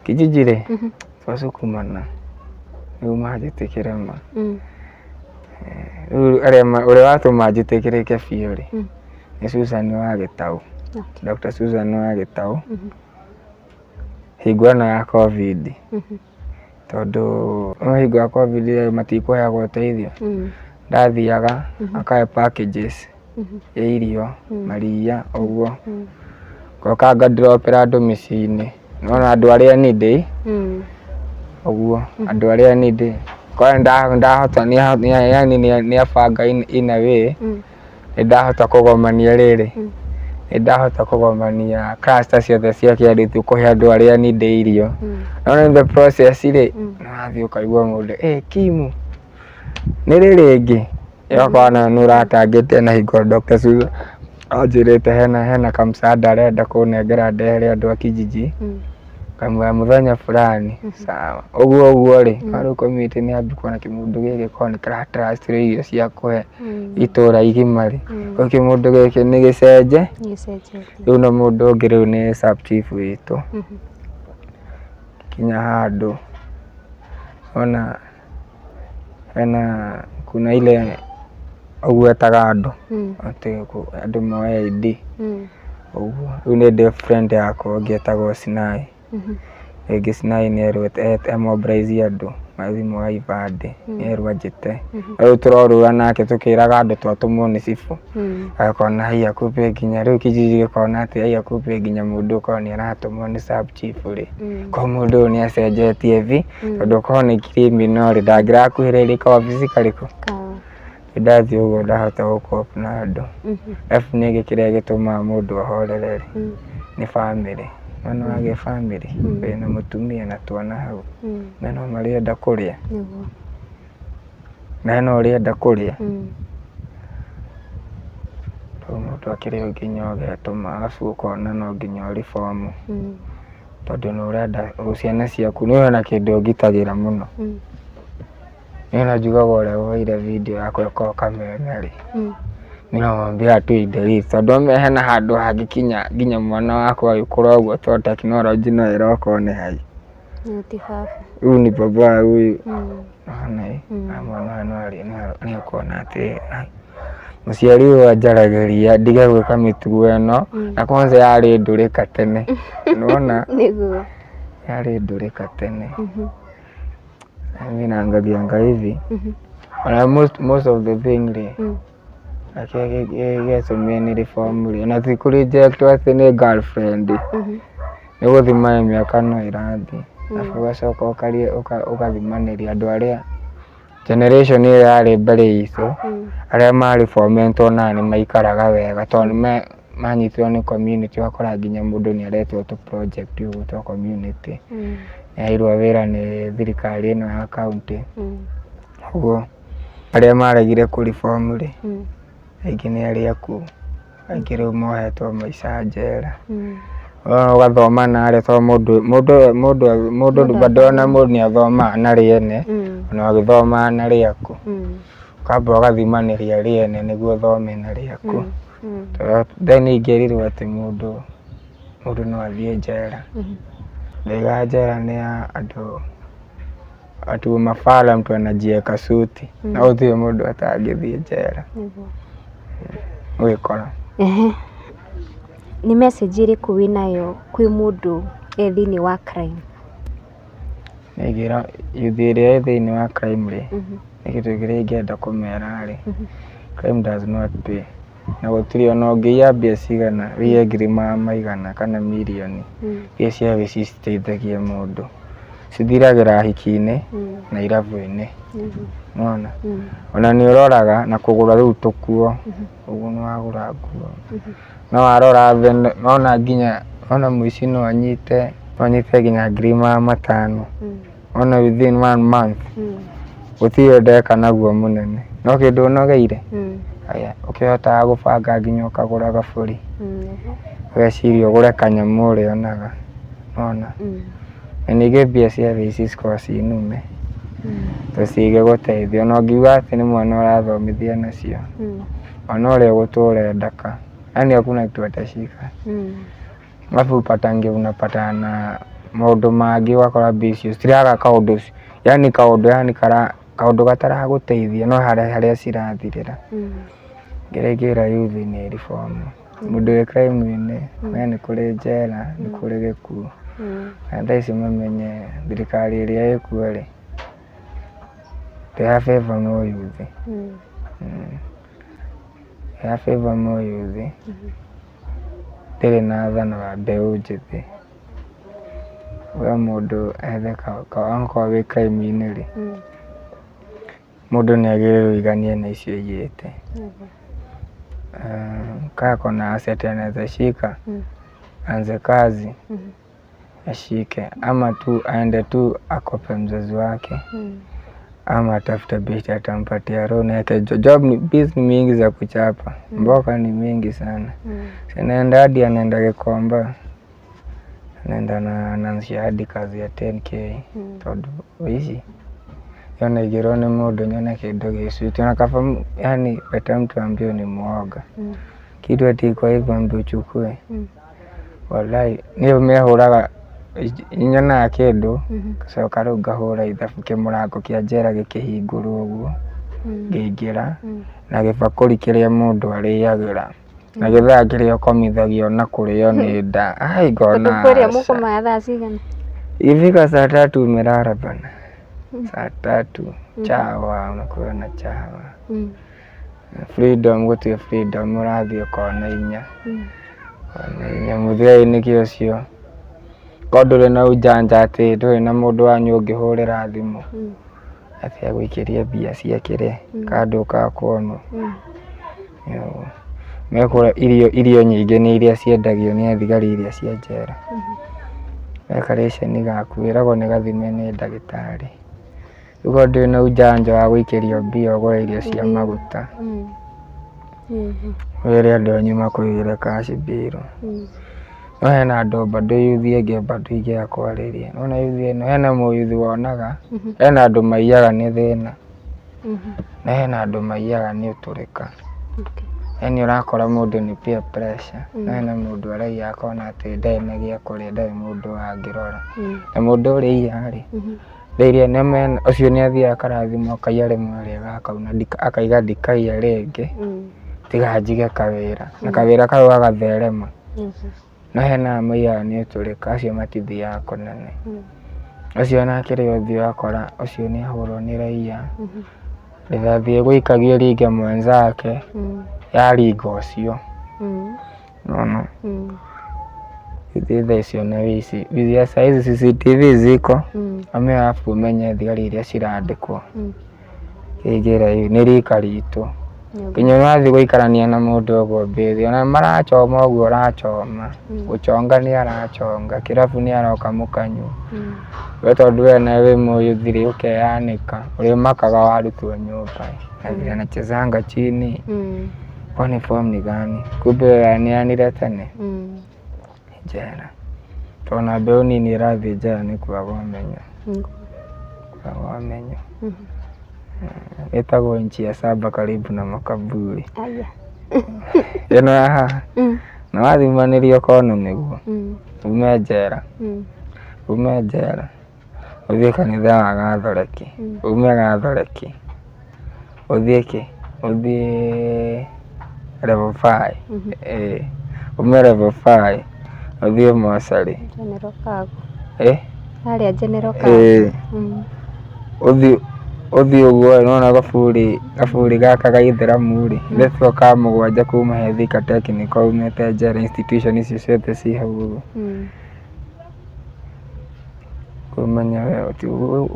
Speaker 1: Kijiji rĩ, twasukumana rĩu manjĩtĩkĩre ma. Rĩu arĩa ũrĩa watũma njĩtĩkĩrĩke biũ rĩ, nĩ Susan wa Gĩtaũ. Dr. Susan wa Gĩtaũ, hingo ĩno ya COVID, tondũ no hingo ya COVID rĩ, matikũheagwo ũteithio. Ndathiaga akahe packages ya irio, maria ũguo, ngoka ngadropera andũ mĩciĩ-inĩ, nona andũ arĩa needy ũguo, andũ arĩa needy korwo ndahota, yani nĩ abanga in a way, nĩ ndahota kũgomania rĩrĩ, nĩ ndahota kũgomania cluster ciothe cia Kĩandutu kũhe andũ arĩa needy irio. No in the process rĩ, nĩ wathiĩ ũkaigua mũndũ, "Ĩ Kimu nĩ rĩ rĩngĩ?" Ĩgakorwo nayo nĩ ũratangĩte na hingo Dr. Susan anjĩrĩte hena kamsaada arenda kũnengera ndehere andũ a kijiji, kamwĩra mũthenya fulani, sawa, ũguo ũguo rĩ. No rĩu community nĩ yambia kuona kĩmũndũ gĩkĩ korwo nĩ kĩra trust irio cia kũhe itũra igima rĩ, rĩu kĩmũndũ gĩkĩ nĩ gĩcenje.
Speaker 2: Gĩcenjetie.
Speaker 1: Rĩu na mũndũ ũngĩ rĩu nĩ sub chief witũ, kinya handũ ona hena kuna ile ũguo etaga andũ atĩ andũ moe ID ũguo. Rĩu nĩ ndĩ friend yakwa ũngĩ etagwo Sinai. Rĩngĩ Sinai nĩ erwo emobilize andũ mathiĩ moe ibandĩ, nĩ erwo anjĩte. Rĩu tũrorũra nake tũkĩraga andũ twatũmwo nĩ cibũ, agakona haiya, kumbe nginya rĩu kijiji gĩkona atĩ haiya, kumbe nginya mũndũ ũkorwo nĩ aratũmwo nĩ sub chief rĩ, korwo mũndũ ũyũ nĩ acenjetie vi, tondũ korwo nĩ criminal rĩ, ndangĩrakuhĩrĩria kawabici karĩkũ. Ndathiĩ ũguo ndahota gũ-cope na andũ. Arabu ningĩ kĩrĩa gĩtũmaga mũndũ ahorere rĩ, nĩ bamĩrĩ. Wona wagĩa bamĩrĩ, wĩna mũtumia na twana hau, na no marĩenda kũrĩa, na hena ũrenda kũrĩa. Rĩu mũndũ akĩrĩ o nginya ũgetũma, arabu ũkona no nginya ũ-reform, tondũ nĩ ũrenda ciana ciaku, niĩ hena kĩndũ ngitagĩra mũno. Niĩ ona njugaga ũrĩa woire video yakwa ĩkorwo kameme rĩ, niĩ no mwambia tu i-delete, tondũ hena handũ hangĩkinya nginya mwana wakwa agĩkũra ũguo, tondũ tekinoronjĩ no ĩroka one hai.
Speaker 2: Ti baba.
Speaker 1: Huyu ni baba huyu. Nona ĩ, mwana ũyũ nĩ ekuona atĩ mũciari ũyũ anjaragĩria ndige gwĩka mĩtugo ĩno, na kwanza yarĩ ndũrĩka tene. Nĩwona?
Speaker 2: Nĩguo.
Speaker 1: Yarĩ ndũrĩka tene. Mimi naangalianga hivi. Ona most of the thing rĩ, kĩrĩa gĩatũmire nĩ reform rĩ, ona ti kũ reject atĩ nĩ girlfriend, nĩ gũthima mĩaka no ĩrathiĩ. Arabu ũgacoka ũgathimanĩria andũ arĩa generation ĩyo yarĩ mbere itũ, arĩa mareformetwo na nĩ maikaraga wega, tondũ nĩ manyitirwo nĩ community, ũgakora nginya mũndũ nĩ aretwo tũ project ũguo twa community, nĩ aheirwo wĩra nĩ thirikari ĩno ya county. Ũguo arĩa maregire kũ reform rĩ, aingĩ nĩ arĩa akuũ, aingĩ rĩu mohetwo maica njera. Ũgathoma narĩa, tondũ mũndũ bado ona mũndũ nĩ athomaga na rĩene, ona ũgĩthomaga na rĩaku. Ũkamba ũgathimanĩria rĩene nĩguo ũthome na rĩaku. Then ingĩrirwo atĩ mũndũ no athiĩ njera. Ndaigaga njera nĩ ya andũ Watu mafala mtu anajieka suti na gũtirĩ mũndũ atangĩthiĩ njera. Ũgĩkora.
Speaker 2: Ehe. Nĩ message ĩrĩkũ wĩnayo kwĩ mũndũ e thĩinĩ wa crime?
Speaker 1: Nĩngĩra youth ĩrĩa ĩ thĩinĩ wa crime rĩ, nĩ kĩndũ kĩrĩa ingĩenda kũmera rĩ, crime does not pay. Na gũtirĩ ona ũngĩiya mbia cigana, ũiye ngiri magana maigana kana mirioni, iria cia wĩici citeithagia mũndũ. Cithiragĩra hiki-inĩ na irabu-inĩ. Nĩwona? Ona nĩ ũroraga na kũgũra rĩu tũkuo, ũguo nĩ wagũra nguo. No warora thĩ wona nginya wona mũici no anyite nginya ngiri magana matano. Wona within one month gũtirĩ ndeka naguo mũnene. No kĩndũ ũnogeire, aya ũkĩhotaga gũbanga nginya ũkagũra gabũri. Ũgeciria ũgũre kanyamũ ũrĩonaga. Nĩwona? Na ningĩ mbia cia wĩici cikoragwo ciĩ nũme. Tondũ cingĩgũteithia ona ũngiuga atĩ nĩ mwana ũrathomithia nacio, mwana ũrĩa ũgũtũra endaka, yaani hakuna kitu atashika. Alafu upatange unapatana na maũndũ mangĩ ũgakora mbia icio citiraga kaũndũ, yaani kaũndũ yaani kara kaũndũ gataragũteithia no harĩa harĩa cirathirĩra. Kĩrĩa ingĩra youth nĩ reform. Mũndũ wĩ crime-inĩ we nĩ kũrĩ njera, nĩ kũrĩ gĩkuũ. Na thaa ici mamenye thirikari ĩrĩa ĩkuo rĩ, ndĩra favor no youth. Ndĩra favor no youth. Ndĩrĩ na tha na mbeũ njĩthĩ. We mũndũ ethe okorwo wĩ crime-inĩ rĩ, mũndũ nĩ agĩrĩirwo aiganie na icio aiyĩte. Kaa kona asset anaweza shika, aanze kazi ashike, ama tu aende tu akope mzazi wake, ama atafute beshte atampatia loan aeke job. Ni biz ni mingi za kuchapa, mboka ni mingi sana. Si anaenda hadi anaenda Gikomba, anaenda na anaanzisha hadi kazi ya 10K tondũ ici ona ingĩrwo nĩ mũndũ nyone kĩndũ gĩ sweet ona kaba, yani better mtu ambiwe ni muoga kitu ati iko hivyo ambiwe uchukue. Wallahi niĩ mehũraga nyonaga kĩndũ ngacoka rĩu ngahũra ithabu kĩmũrango kĩa njera gĩkĩhingũrwo ũguo ngĩingĩra na gĩbakũri kĩrĩa mũndũ arĩagĩra na gĩthaa kĩrĩa ũkomithagio na kũrĩo nĩ nda ai ngona
Speaker 2: Tondũ kũrĩa
Speaker 1: aca.
Speaker 2: Mũkomaga thaa cigana?
Speaker 1: Ikifika saa 3 umelala bana. Saa 3 chawa unakuwa na chawa. Freedom gũtirĩ freedom, ũrathiĩ ũkona inya. Kona inya mũthia-inĩ kĩ ũcio. Korwo ndũrĩ na ujanja atĩ ndũrĩ na mũndũ wanyu ũngĩhũrĩra thimũ atĩ agũikĩrie mbia cia kĩrĩa kana ndũkaga kuonwo. Mekũrĩa irio, irio nyingĩ nĩ iria ciendagio nĩ athigari iria cia njera. Weka ration gaku wĩragwo nĩ gathime nĩ ndagĩtarĩ. Rĩu korwo ndũrĩ na ujanja wa gũikĩrio mbia ũgũre irio cia maguta, wĩre andũ anyu makũigĩre cash bill. No hena andũ bado youth ĩngĩ bado ingĩaga kwarĩria. Nĩwona youth ĩno hena mũyuthi wonaga, hena andũ maiyaga nĩ thĩna, na hena andũ maiyaga nĩ ũtũrĩka. Yaani ũrakora mũndũ nĩ peer pressure, no hena mũndũ araiya akona atĩ ndarĩ na gĩa kũrĩa, ndarĩ mũndũ angĩrora. Na mũndũ ũrĩa aiya rĩ, rĩrĩa nĩmena ũcio nĩ athiaga akarathimwo akaiya rĩmwe rĩega akauna akaiga ndikaiya rĩngĩ, tiga njige kawĩra, na kawĩra kau gagatherema. No hena aya maiyaga nĩ ũtũrĩka, acio matithiaga kũnene. Ũcio onake rĩrĩa ũthiĩ ũgakora ũcio nĩ ahũrwo nĩ raia, rithathi ĩgũikagia ĩringe mwenzake, yaringa ũcio. Unaona? Ithuĩ thaa icio na wĩici, ya saa hizi CCTV ziko, ame alafu ũmenye thigari iria cirandĩkwo. Kĩingĩra nĩ rika ritũ. Nginya ũrathiĩ gũikarania na mũndũ ũguo mbĩthĩ, ona marachoma ũguo ũrachoma, gũchonga nĩ arachonga, kĩrabu nĩ aroka mũkanyua. We tondũ we nawe wĩ mũyuthi rĩ, ũkeyanĩka, ũrĩmakaga warutwo nyũmba. Na vile anachezanga chini, kwani form ni gani? Kumbe aneanire tene njera. Tondũ mbeũ nini ĩrathiĩ njera nĩ kwaga ũmenyo. Kwaga ũmenyo. Ĩtagwo nchi ya saba karibu na makaburi.
Speaker 2: Aya.
Speaker 1: Ĩno ya haha. Na wathimanĩria ũkona nĩguo. Ume njera. Ume njera. Ũthiĩ kanitha wa Gathoreki, ume Gathoreki, ũthiĩ kĩ? Ũthiĩ level 5, ĩĩ, ume level 5 ũthiĩ mocarĩ.
Speaker 2: General Kago.
Speaker 1: Ĩ?
Speaker 2: Harĩa General Kago.
Speaker 1: Ĩĩ. Ũthiĩ ũthiĩ ũguo ĩ, nĩwona gaburi gaburi gaka ga ithĩramu rĩ, gĩtoo ka mũgwanja kuma he Thika Technical umĩte Njera institution icio ciothe ciĩ hau ũguo. Ũmenye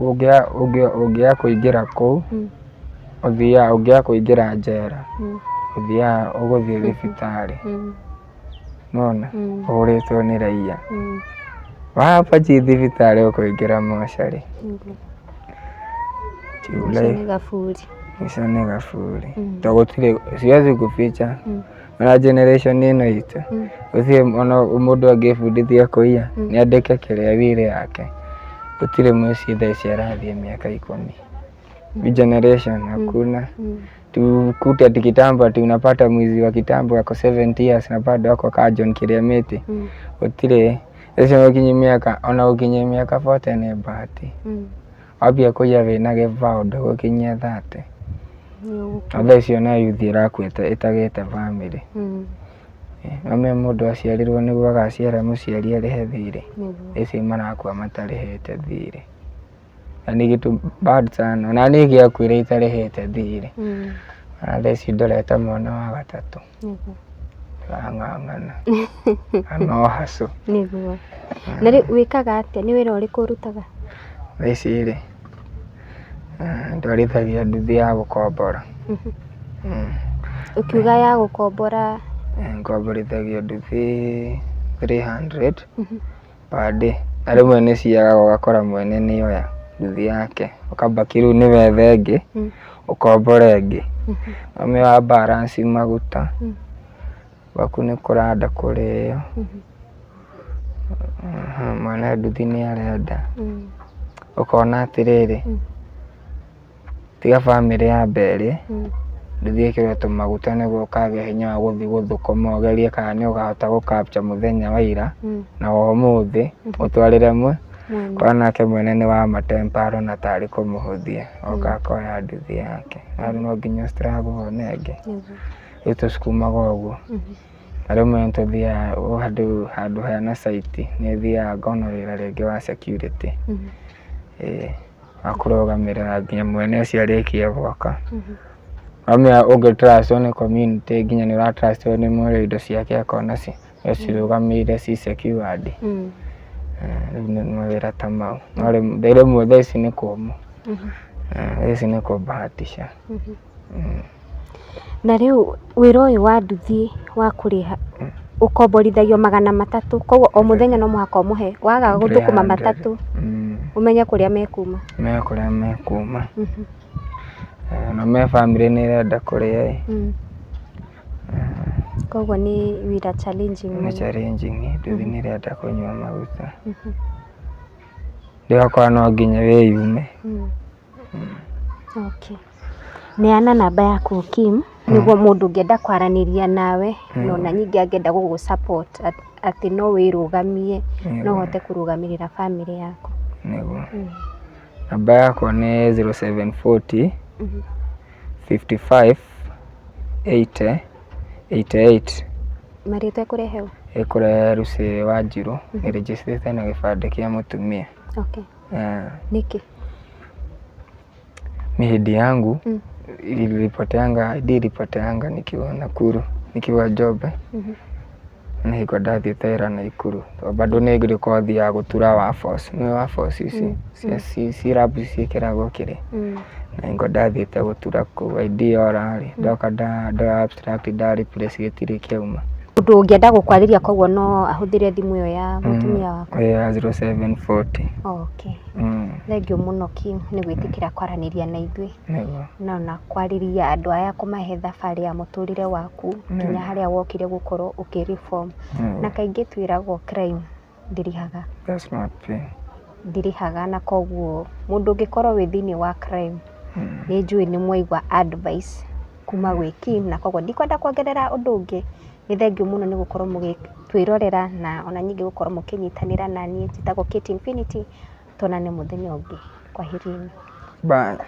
Speaker 1: ũngĩaga kũingĩra kũu, ũthiaga ũngĩaga kũingĩra njera, ũthiaga ũgũthiĩ thibitarĩ, nĩwona, ũhũrĩtwo nĩ raia. Wambatia thibitarĩ ũkũingĩra mocarĩ.
Speaker 2: Mũico nĩ gaburi.
Speaker 1: Mũico nĩ gaburi. Tondũ gũtirĩ, siwezi kuficha Ona generation ĩno itũ, gũtirĩ ona mũndũ angĩbundithia kũiya, nĩ andĩke kĩrĩa will yake, gũtirĩ mũici thaa ici arathiĩ mĩaka 10. Hii generation hakuna. Tukute ati kitambo ati unapata mwizi wa kitambo ako 70 years na bado ako ka John Kiriamiti. Gũtirĩ. Ũcio gũkinyia mĩaka ona gũkinyia mĩaka 40 nĩ bahati. Wambia kũiya wĩna gĩbaũ ndũgũkinyia 30. Na thaa ici ona youth ĩrakua ĩtagĩte bamĩrĩ. Ũmenye mũndũ aciarirwo nĩguo agaciara mũciari arĩhe thirĩ. Thaa ici marakua matarĩhĩte thirĩ. Na nĩ kitu bad sana. Ona niĩ ingĩakuire itarĩhĩte thirĩ. Ona thaa ici ndorete mwana wa gatatũ. Ndĩrang'ang'ana. Na no hustle.
Speaker 2: Nĩguo. Na rĩu wĩkaga atĩa? Nĩ wĩra ũrĩkũ ũrutaga?
Speaker 1: Thaa ici rĩ, ndwarithagia nduthi ya gũkombora.
Speaker 2: Ũkiuga ya gũkombora?
Speaker 1: Ngomborithagia nduthi 300 per day. Na rĩmwe nĩ ciagaga ũgakora mwene nĩ oya nduthi yake, ũkambaki rĩu nĩ wethe ĩngĩ, ũkombore ĩngĩ. Ũmenye wa balance maguta, gwaku nĩ kũranda kũrĩo, mwene nduthi nĩ arenda, ũkona atĩrĩrĩ, tiga bamĩrĩ yambe ĩrĩe, nduthi ĩkĩrwo tũmaguta nĩguo ũkagĩa hinya wa gũthiĩ gũthũkũma ũgerie kana nĩ ũkahota gũ capture mũthenya wa ira na wa ũmũthĩ ũtwarĩre kwa nake mwene nĩ wa matempa arona tarĩ kũmũhũthia oka akoya nduthi yake. Na rĩu no nginya ũ struggle wone ĩngĩ. Rĩu tũsukumaga ũguo. Na rĩmwe nĩ tũthiaga handũ handũ hena site nĩ thiaga ngona wĩra rĩngĩ wa security. Ĩĩ, wa kũrũgamĩrĩra nginya mwene ũcio arĩkie gwaka. Wamenya ũngĩ trust wo nĩ community nginya nĩ ũra trust wo nĩ mwene indo ciake akona acirũgamĩrĩire ci secured. Rĩu nĩ mawĩra ta mau. No rĩmwe thaa ici nĩ kũmũ. Thaa ici nĩ kũbahatisha.
Speaker 2: Na rĩu wĩra ũyũ wa nduthi wa kũrĩha ũkomborithagio 300 koguo o mũthenya no mũhaka ũmũhe waga gũthũkũma
Speaker 1: 300.
Speaker 2: 300 ũmenye kũrĩa mekuma.
Speaker 1: Ũmenye kũrĩa mekuma. Na me bamĩrĩ nĩ ĩrenda kũrĩa ĩ.
Speaker 2: Koguo nĩ wĩra challenging
Speaker 1: Nĩ
Speaker 2: mũno.
Speaker 1: challenging, nduthi nĩ ĩrenda kũnyua maguta. Rĩu okorwo no nginya wĩyume.
Speaker 2: Okay. Neana namba yaku Kim nĩguo mũndũ ũngĩenda kwaranĩria nawe na ona ningĩ angĩenda gũgũ support atĩ no wĩrũgamie no ũhote kũrũgamĩrĩra bamĩrĩ yaku.
Speaker 1: Nĩguo. Namba yakwa nĩ 0740 55 80 88.
Speaker 2: Marĩtwa ĩkũrehe ũ?
Speaker 1: Ĩkũrehe Lucy Wanjirũ, nĩ register na gĩbandĩ kĩa mũtumia.
Speaker 2: Okay. Nĩkĩ?
Speaker 1: Mi ID yangu ilipoteanga, ID ilipoteanga nikiwa Nakuru, nikiwa job. Nĩ hingo ndathiĩte wĩra Nakuru. Tondũ bado nĩ ngĩrĩkorwo thiaga gũtura waffles. Nĩũĩ waffles ici cia syrup ciĩkĩragwo kĩrĩa. Na hingo ndathiĩte gũtura kũu ID yora rĩ, ndoka ndoya abstract nda replace gĩtirĩ kĩauma.
Speaker 2: Mũndũ ũngĩenda gũkwarĩria koguo no ahũthĩre thimũ ĩyo ya mũtumia waku?
Speaker 1: Ĩyo ya 0740.
Speaker 2: Okay. Thengiũ mũno Kim nĩ gwĩtĩkĩra kwaranĩria na ithuĩ.
Speaker 1: Nĩguo.
Speaker 2: Na ona kwarĩria andũ aya kũmahe thabarĩ ya mũtũrĩre waku nginya harĩa wokire gũkorwo ũkĩ reform. Na kaingĩ twĩragwo crime ndĩrĩhaga.
Speaker 1: That's not fair.
Speaker 2: Ndĩrĩhaga na koguo mũndũ ũngĩkorwo wĩ thĩinĩ wa crime nĩ njũĩ nĩ mwaigua advice kuma gwĩ Kim na koguo ndikwenda kuongerera ũndũ ũngĩ. Nĩ thengiũ mũno nĩ gũkorwo mũgĩtwĩrorera na ona ningĩ gũkorwo mũkĩnyitanĩra na niĩ. Njĩtagwo Kate Infinity. Tuonane mũthenya ũngĩ. Kwaherini.
Speaker 1: Bye.